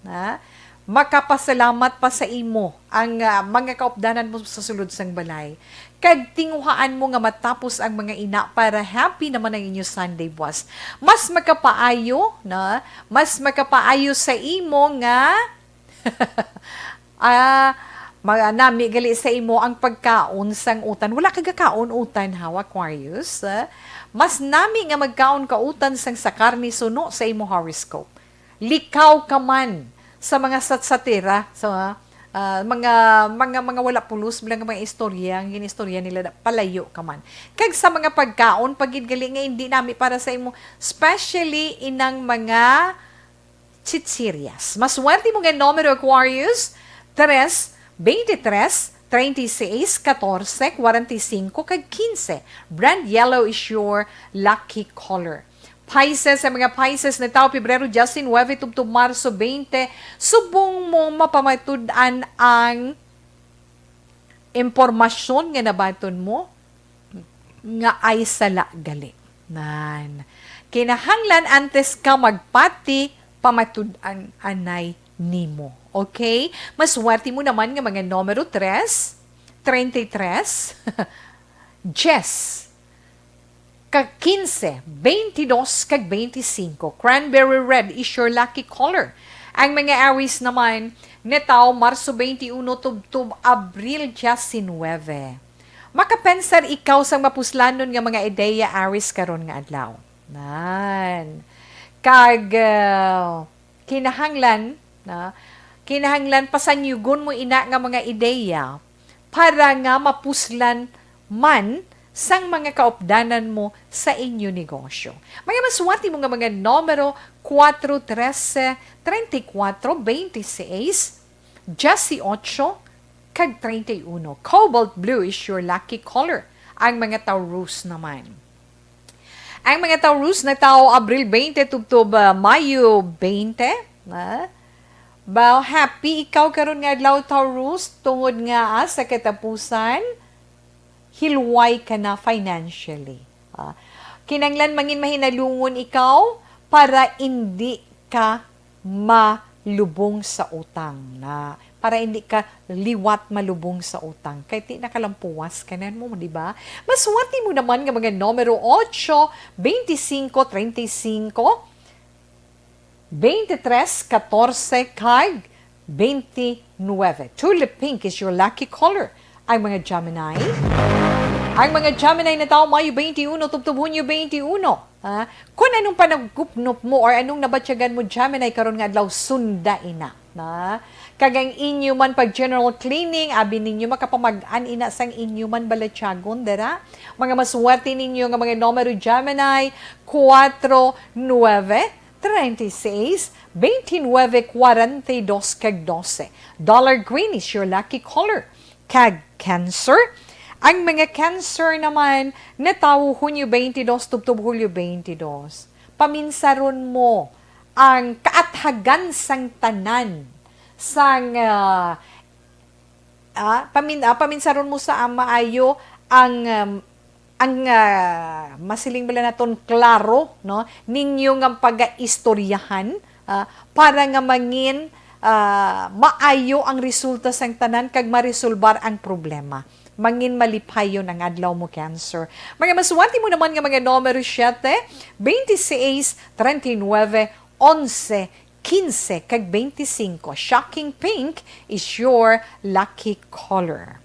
ha? Makapasalamat pa sa imo ang, ah, mga kaupdanan mo sa sulod sang balay. Kag tinguhaan mo nga matapos ang mga ina para happy naman ang inyo Sunday buwas. Mas makapaayo, na? Mas makapaayo sa imo nga, ah, ma-, nami gali sa imo ang pagkaon sang utan. Wala ka gakaon utan, ha, Aquarius, ah? Mas nami nga magkaon ka utan sang sa karne suno sa imo horoscope. Likaw ka man sa mga satsatera, sa, ah, mga, mga, mga wala pulos, mga, mga istorya, ang ginistorya nila, na palayo ka man. Kag sa mga pagkaon, pa gid gali nga hindi nami para sa imo, especially inang mga chichirias. Maswerte mo nga numero, Aquarius, tres, veintitrés, treinta y seis, catorce, cuarenta y cinco, kag quince. Brand yellow is your lucky color. Pisces, ang mga Pisces natawo Pebrero diecinuebe tubtob Marso veinte, subong mo mapamatud-an ang impormasyon nga nabaton mo nga ay sala gali. Nan. Kinahanglan antes ka magpati, pamatud-an anay nimo. Okay? Maswerte mo naman nga mga numero tres, treinta y tres, diyes, ka quince, veintidós, kag veinticinco. Cranberry red is your lucky color. Ang mga Aries naman, natawo Marso veintiuno tubtob Abril diecinuebe. Makapensar ikaw sang mapuslanon nga mga ideya, Aries, karon nga adlaw. Nan. Kag, ah, kinahanglan, na, kinahanglan pasanyugon mo ina nga mga ideya para nga mapuslan man sang mga kaupdanan mo sa inyo negosyo. Mga maswerte mo nga mga numero, cuatro, trece, treinta y cuatro, veintiséis, dieciocho, kag treinta y uno. Cobalt blue is your lucky color. Ang mga Taurus naman. Ang mga Taurus natawo Abril veinte tubtob, ah, Mayo veinte, ah. Ba, happy ikaw karon nga adlaw, Taurus, tungod nga, ah, sa katapusan, hilway ka na financially. Ah, kinanglan mangin mahinalungon ikaw para indi ka malubong sa utang na, para hindi ka liwat malubong sa utang. Kay ti nakalampuwas ka na mo, di ba? Maswerte mo naman nga mga numero ocho, veinticinco, treinta y cinco, veintitrés, catorce, kag veintinuebe. Tulip pink is your lucky color. Ang mga Gemini, ang mga Gemini natawo Mayo veintiuno tubtob Hunyo veintiuno. Ha? Kung anong panagkupnop mo or anong nabatyagan mo, Gemini, karon nga adlaw, sunda ina. Na? Kag ang inyo man pag general cleaning, abi ninyo makapamag-an ina sang inyo man balatyagon, dira. Mga maswerte ninyo nga mga numero, Gemini, cuatro, nueve, treinta y seis, veintinueve, cuarenta y dos, kag doce. Dollar green is your lucky color. Kag Cancer, ang mga Cancer naman natawo Hunyo twenty-two tubtob Hulyo twenty-two. Paminsaron mo ang kaathagan sang tanan sang, ah, ah, pamin-, ah, paminsaron mo sa maayo ang, um, ang, ah, masiling bala naton klaro, no, ninyo nga pagaistoryahan, ah, para nga mangin, ah, maayo ang resulta sang tanan kag maresolbar ang problema. Mangin malipayon ang adlaw mo, Cancer. Mga maswerte mo naman nga mga numero siete, veintiséis, treinta y nueve, once, quince, kag veinticinco. Shocking pink is your lucky color.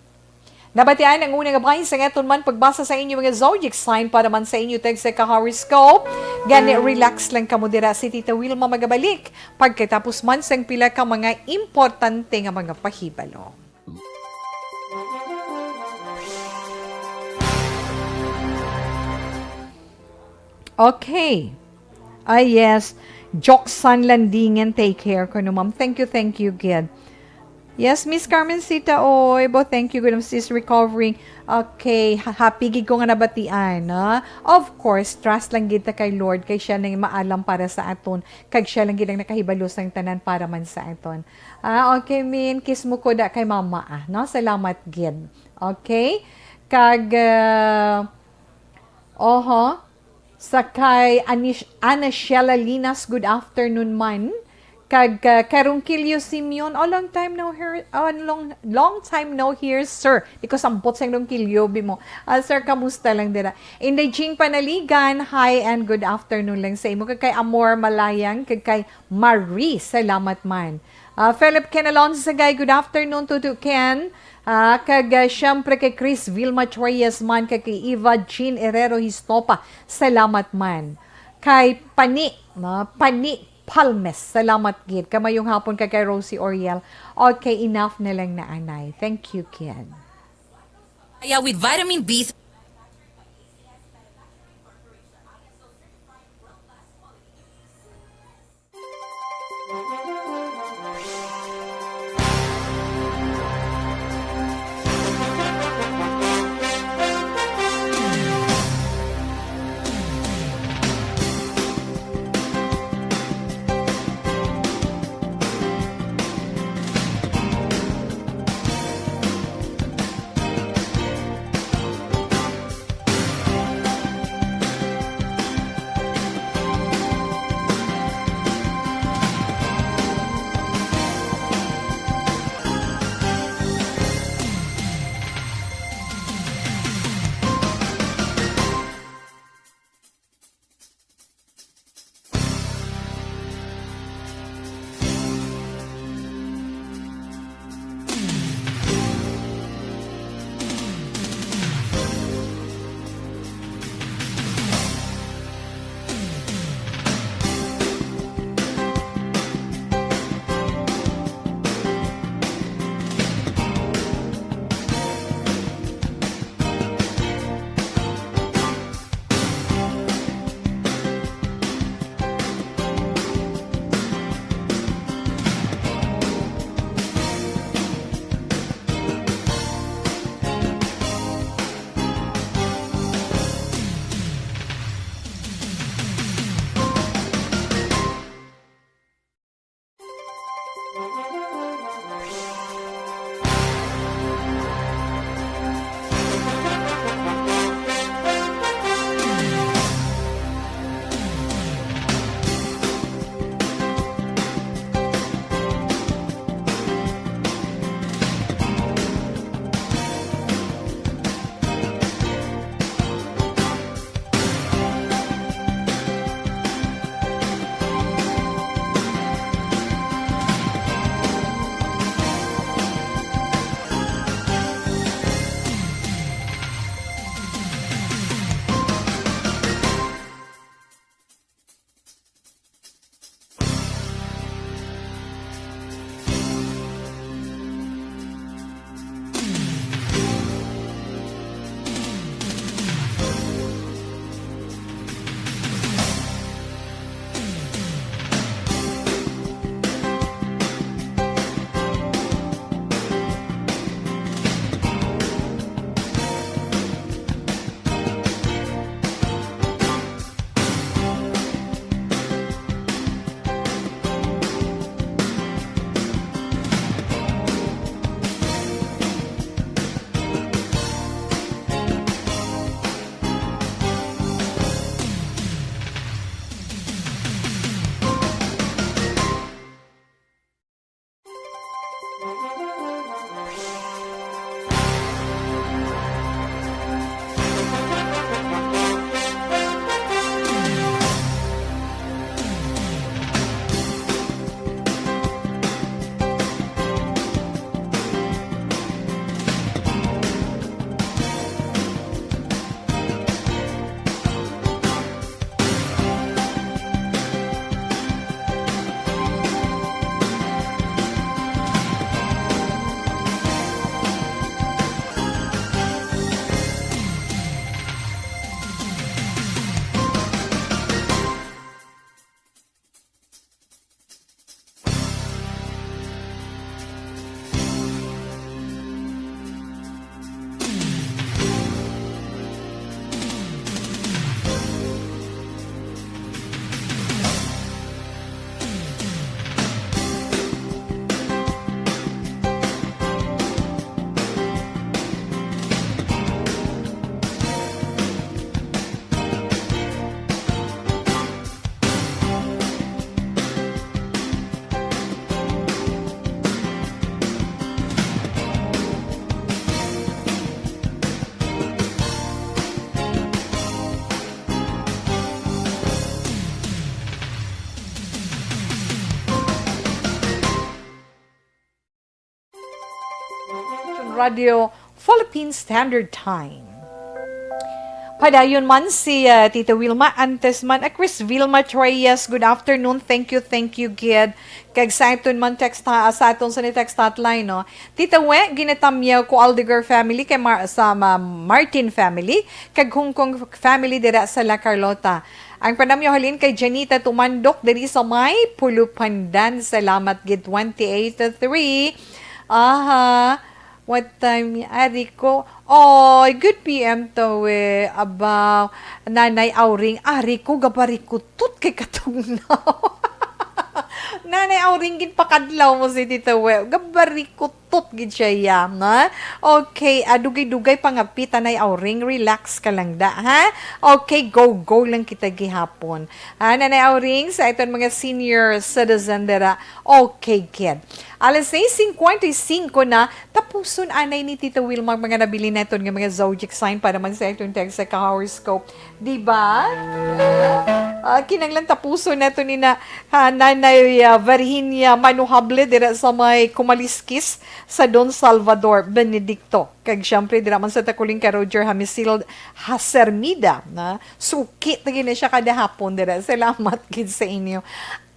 Nabatian ang una nga bahin sang aton man pagbasa sa inyo mga zodiac sign para man sa inyo tag sa ka-horoscope. Gani, relax lang kamo dira. Si Tita Wilma magabalik pagkatapos man sang pila ka mga importante nga mga pahibalo. Okay. Ah, yes. Joksan Landingen, take care ko, no, ma'am. Thank you, thank you, gid. Yes, Miss Carmencita, oy, bo, thank you, good, sis, recovering. Okay, ha- happy gid ko nga nabatian, no? Of course, trust lang gid ta kay Lord, kay siya nang maalam para sa aton, kag siya lang gid ang nakahibalo sang tanan para man sa aton. Ah, okay, Min, kiss mo ko da kay mama, ah, no? Salamat gid. Okay? Kag, ah, oho, sa kay Anish, Ana Sheila Linas, good afternoon man. Kag, ah, kay Ronquillo Simeon, oh, long time no hear, oh, long, long time no hear, sir. Di ko sampot sang Ronquillo, bi mo. Ah, sir, kamusta lang dira? Inday Jean Panaligan, hi and good afternoon lang sa imo. Kag kay Amor Malayang, kag kay Marie, salamat man. Ah, Philip Ken Alonso Sagay, good afternoon, Tutu Ken. Ah, kag, ah, siyempre kay Chris Vilma Reyes man, kag kay Eva Jean Herrero Histopa, salamat man. Kay Pani, no? Pani Palmes, salamat gid. Kamayong hapon kag kay Rosie Oriel. Okay, enough na lang na anay. Thank you, Ken. Kaya with vitamin B three. Radio Philippine Standard Time. Padayon man si, ah, Tita Wilma, antes man, ah, Chris Vilma Treyes, good afternoon, thank you, thank you, gid. Kag sa aton man text ha, sa aton sa ni text hotline, no? Tita We, ginatamyaw ko Aldegar family, kay Mar-, sa Ma-, Martin family, kag Hong Kong family dira sa La Carlota. Ang panamyo halin kay Janita Tumandok diri sa may Pulupandan. Salamat gid, twenty-eight to three. Aha. What time? Ari ko. Oy, good P M to eh. Abaw, Nanay Auring, ari ko, gabarikutot kay katugnaw. Nanay Auring, ginpakadlaw mo si Tita We. Gabarikutot gid siya, ya, na? Okay, ah, dugay-dugay pa nga pita, Nay Auring. Relax ka lang da, ha? Okay, go, go lang kita gihapon. Ha, Nanay Auring, sa iton mga senior citizen dira. Okay, kid. Alas sais cincuenta y cinco na, tapuson anay ni Tita Wilma ang mga nabilin naton nga mga zodiac sign para man sa atong text sa ka-horoscope. Di ba? Ah, kinahanglan tapuson nato ni na, ha, Nanay, ah, Virginia Manuhable dira sa may Kumaliskis sa Don Salvador Benedicto. Kag siyempre, dira man sa Takuling ka Roger Hamisil Hasermida, na suki ta gid na siya kada hapon dira. Salamat gid sa inyo.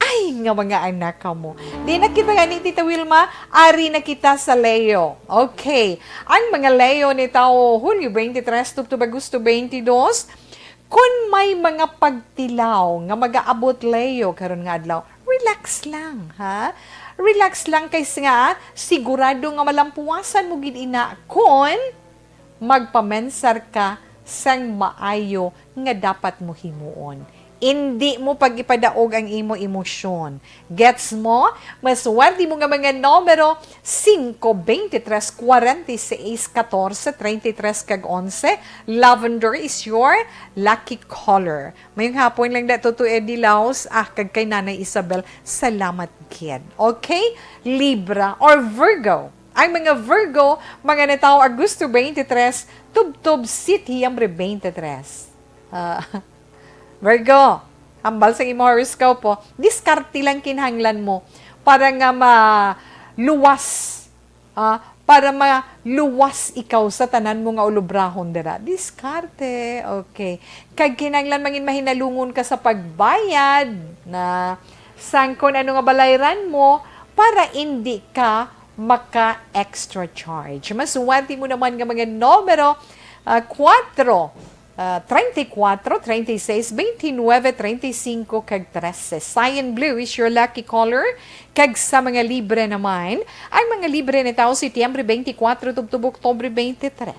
Ay, nga mga anak kamo. Di na kita gani, Tita Wilma, ari na kita sa Leo. Okay. Ang mga Leo ni tao Hulyo twenty-three tubtob Agosto twenty-two, kun may mga pagtilaw nga magaabot, Leo, karon nga adlaw, relax lang, ha? Relax lang kay nga sigurado nga malampuwasan mo gid ina kun magpamensar ka sang maayo nga dapat mo himuon. Indi mo pag-ipadaog ang imo emosyon. Gets mo? Maswerte mo nga mga numero, singko, bente tres, kwarenta y seis, katorse, treinta y tres, kag onse. Lavender is your lucky color. Mayong hapon lang da, Toto Eddie Laos, ah, kag kay Nanay Isabel. Salamat gid. Okay? Libra or Virgo. Ang mga Virgo, mga natawo Agosto twenty-three, tubtob September twenty-three. Ah, Virgo, hambal sa imo horoscope, oh, diskarte lang kinahanglan mo para nga maluwas, ah, para maluwas ikaw sa tanan mo nga ulobrahon dira. Diskarte, okay. Kag kinahanglan mangin mahinalungon ka sa pagbayad na sang kun ano nga balayran mo para indi ka maka-extra charge. Maswerte mo naman nga mga numero, ah, kuwatro, ah, treinta y cuatro, treinta y seis, veintinueve, treinta y cinco, kag trese. Cyan blue is your lucky color. Kag sa mga Libra naman, ang mga Libra natawo Setyembre twenty-four tubtob Oktubre twenty-three.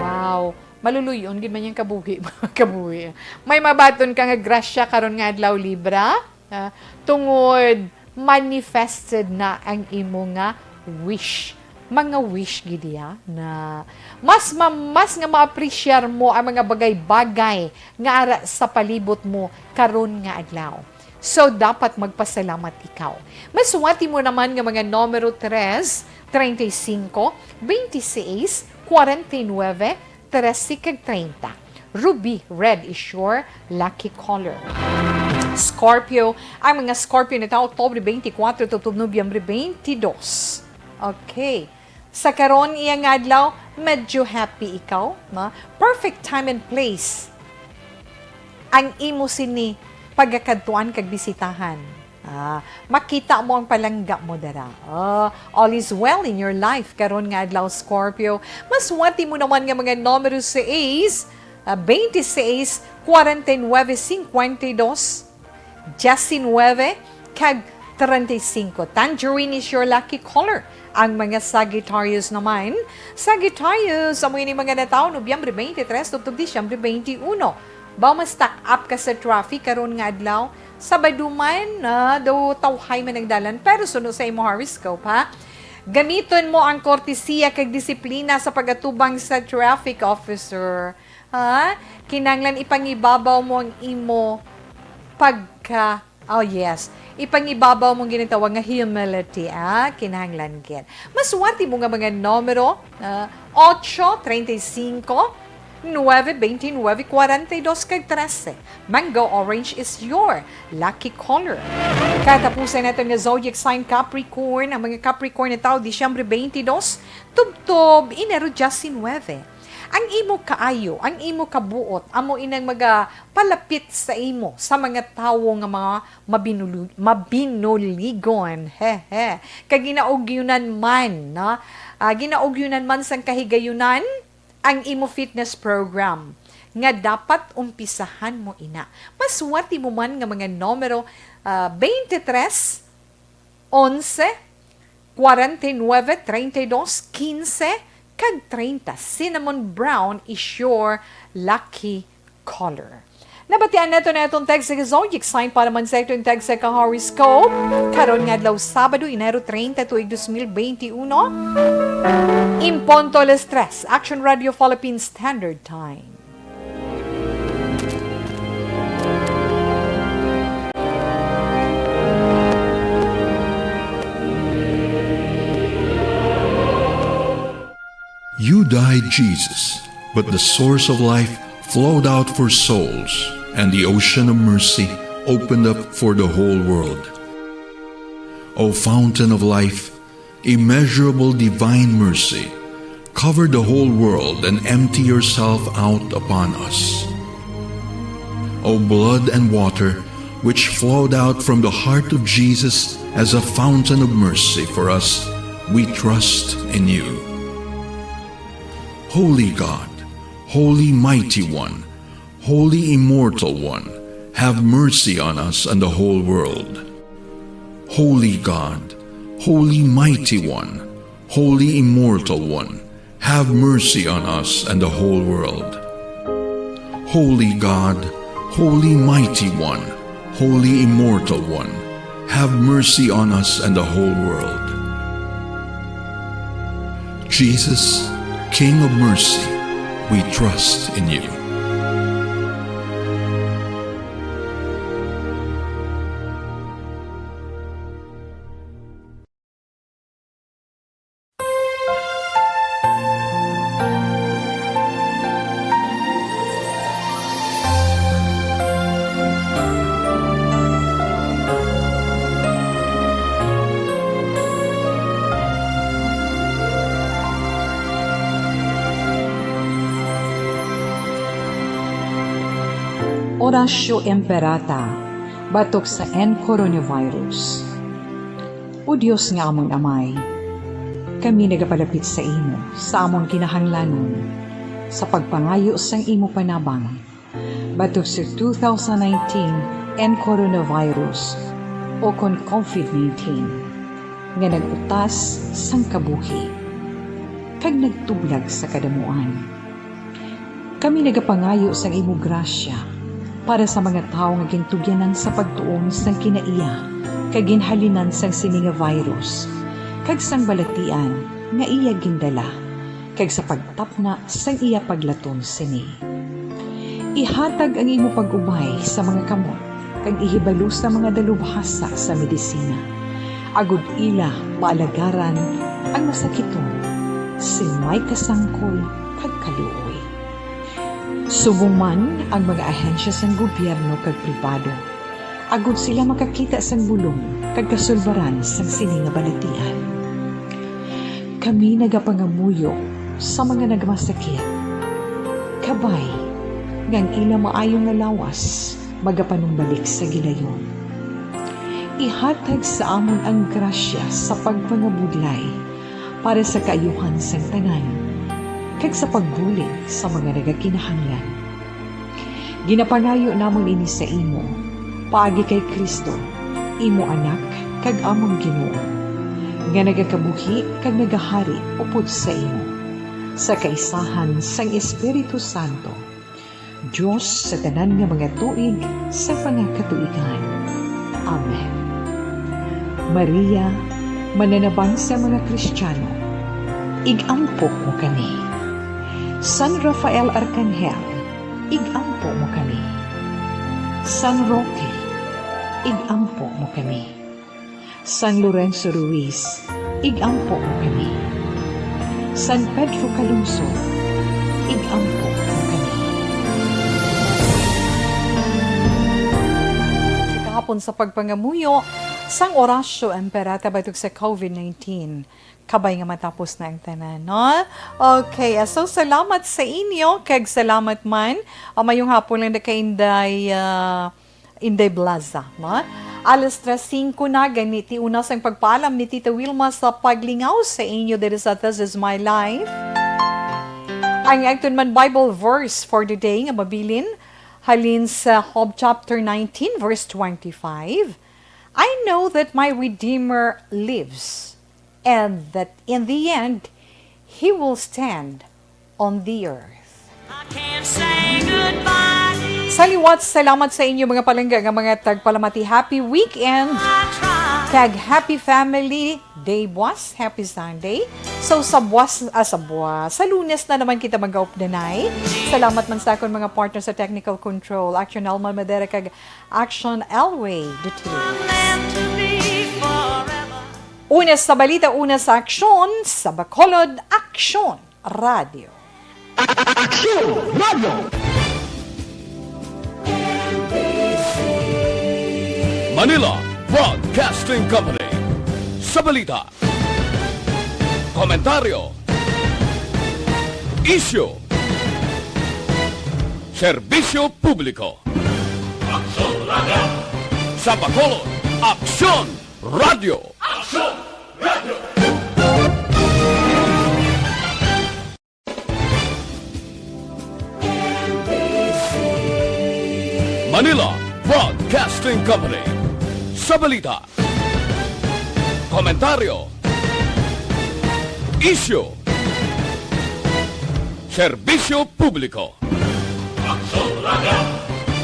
Wow, maluluy-on gid man yang kabuhi, mga kabuhi. May mabaton ka nga grasya karon nga adlaw, Libra. Ah, tungod manifested na ang imo nga wish. Mga wish gid iya na mas ma-, mas nga ma-appreciate mo ang mga bagay-bagay nga ara sa palibot mo karon nga adlaw. So, dapat magpasalamat ikaw. Maswerte mo naman nga mga numero tres, treinta y cinco, veintiséis, cuarenta y nueve, trese kag treinta. Ruby red is your lucky color. Scorpio, ang mga Scorpio natawo Oktubre twenty-four tubtob Nobyembre twenty-two. Okay. Sa karon iya nga adlaw, medyo happy ikaw, no? Perfect time and place ang imo sini pagakadtuan kag bisitahan. Ah, makita mo ang palangga mo dira. Ah, all is well in your life karon nga adlaw, Scorpio. Maswerte mo naman nga mga numero seis, ah, veintiséis, cuarenta y nueve, cincuenta y dos, diecinueve, kag treinta y cinco. Tangerine is your lucky color. Ang mga Sagittarius naman, Sagittarius, amo ini mga natawo Nobyembre twenty-three tubtob Disyembre twenty-uno. Baw ma-stuck up ka sa traffic karon nga adlaw? Sabado man, ah, daw tawhay man ang dalan, pero suno sa imo horoscope, ha? Gamiton mo ang kortesiya kag disiplina sa pag-atubang sa traffic officer, ha? Kinahanglan ipangibabaw mo ang imo pagka, oh yes, ipangibabaw mo ang ginatawag nga humility, ah, kinahanglan gid. Maswerte mo nga mga numero, ah, ocho, treinta y cinco, Nueve, twenty-nueve, forty-two, kag trese. Mango orange is your lucky color. Katapusan naton nga zodiac sign, Capricorn. Ang mga Capricorn nga tawo, Disyembre twenty-two, tubtob Enero diecinueve. Ang imo kaayo, ang imo kabuot, amo inang magapalapit sa imo, sa mga tawo nga mga mabinul-, mabinuligon. Hehe. Kag ginaugyunan man, no? Ah, ginaugyunan man sang kahigayunan, ang imo fitness program nga dapat umpisahan mo ina. Masuwati mo man nga mga numero, ah, twenty-three, onse, forty-nueve, treinta y dos, quince, kag treinta. Cinnamon brown is your lucky color. Nabatian nato na atong text sa zodiac sign para man sa atong text sa ka-horoscope. Karon nga adlaw, Sabado, Enero treinta, tuig dos mil benti uno. En punto alas tres, Action Radio Philippines Standard Time. You died, Jesus, but the source of life flowed out for souls, and the ocean of mercy opened up for the whole world. O fountain of life, immeasurable divine mercy, cover the whole world and empty yourself out upon us. O blood and water, which flowed out from the heart of Jesus as a fountain of mercy for us, we trust in you. Holy God, Holy Mighty One, Holy Immortal One, have mercy on us and the whole world. Holy God, Holy Mighty One, Holy Immortal One, have mercy on us and the whole world. Holy God, Holy Mighty One, Holy Immortal One, have mercy on us and the whole world. Jesus, King of mercy, we trust in you. Oratio Imperata, batok sa N coronavirus. O Dios nga amon Amay, kami nagapalapit sa imo sa amon kinahanglanon sa pagpangayo sang imo panabang batok sa two thousand nineteen N coronavirus, o kon COVID nineteen, nga nag-utas sang kabuhi kag nagtublag sa kadamuan. Kami nagapangayo sang imo grasya para sa mga tawo nga gintugyanan sa pagtuon sang kinaiya kag ginhalinan sang sini nga virus, kag sang balatian nga iya gindala, kag sa pagtapna sang iya paglaton sini. Ihatag ang imo pag-ubay sa mga kamot kag ihibalo sa mga dalubhasa sa medisina, agod ila maalagaran ang masakiton sing may kasangkol kag kaluoy. Subong man ang mga ahensya sang gobyerno kag pribado, agod sila makakita sang bulong kag kasulbaran sang sini nga balatian. Kami nagapangamuyo sa mga nagmasakit. Kabay nga ang ila maayo nga lawas magapanumbalik sa gilayon. Ihatag sa amon ang grasya sa pagpangabudlay para sa kaayuhan sang tanan, kag sa pagbulig sa mga nagakinahanglan. Ginapangayo namon ini sa imo, paagi kay Cristo, imo Anak kag amon Ginoo, nga nagakabuhi kag nagahari upod sa imo, sa kaisahan sang Espiritu Santo, Dios sa tanan nga mga tuig sa mga katuigan. Amen. Maria, mananabang sa mga Kristiyano, ig-ampo mo kami. San Rafael Arcangel, ig-ampo mo kami. San Roque, ig-ampo mo kami. San Lorenzo Ruiz, ig-ampo mo kami. San Pedro Calungsod, ig-ampo mo kami. Kon sa pagpangamuyo sang Oratio Imperata batok sa COVID nineteen, kabay nga matapos na ang tanan, no? Okay, ah, so salamat sa inyo, kag salamat man. Ah, mayong hapon lang na kay Inday, ah, Inday Blaza, no? Alas tres singko na, gani ti una sang pagpaalam ni Tita Wilma sa paglingaw sa inyo diri sa This Is My Life. Ang aton man Bible verse for the day nga mabilin halin sa Job chapter nineteen, verse twenty-five, "I know that my Redeemer lives, and that in the end, He will stand on the earth." I can't say goodbye. Sa liwat, salamat sa inyo, mga palangga, nga mga tagpalamati. Happy weekend. I try. Kag happy family. Day buwas, happy Sunday. So, sa buwas, ah, sa buwas, sa Lunes na naman kita mag-updanay. Salamat man sa akon mga partner sa technical control, Action Alma Madera kag Action Elway Gutierrez. Una sa balita, una sa aksyon, sa Bacolod, Aksyon Radio. Aksyon Radio. Manila Broadcasting Company. Sa balita, komentaryo, isyu, serbisyo publiko. Aksyon Radio. Sa Bacolod, Aksyon Radio. Aksyon Radio. Manila Broadcasting Company. Sa balita, komentaryo, isyu, serbisyo publiko. Aksyon Radio.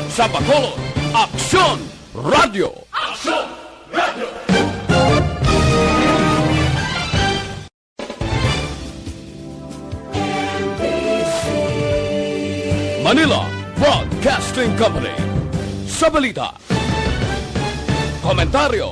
Sa Bacolod, Aksyon Radio. Aksyon Radio. Manila Broadcasting Company. Sa balita, komentaryo,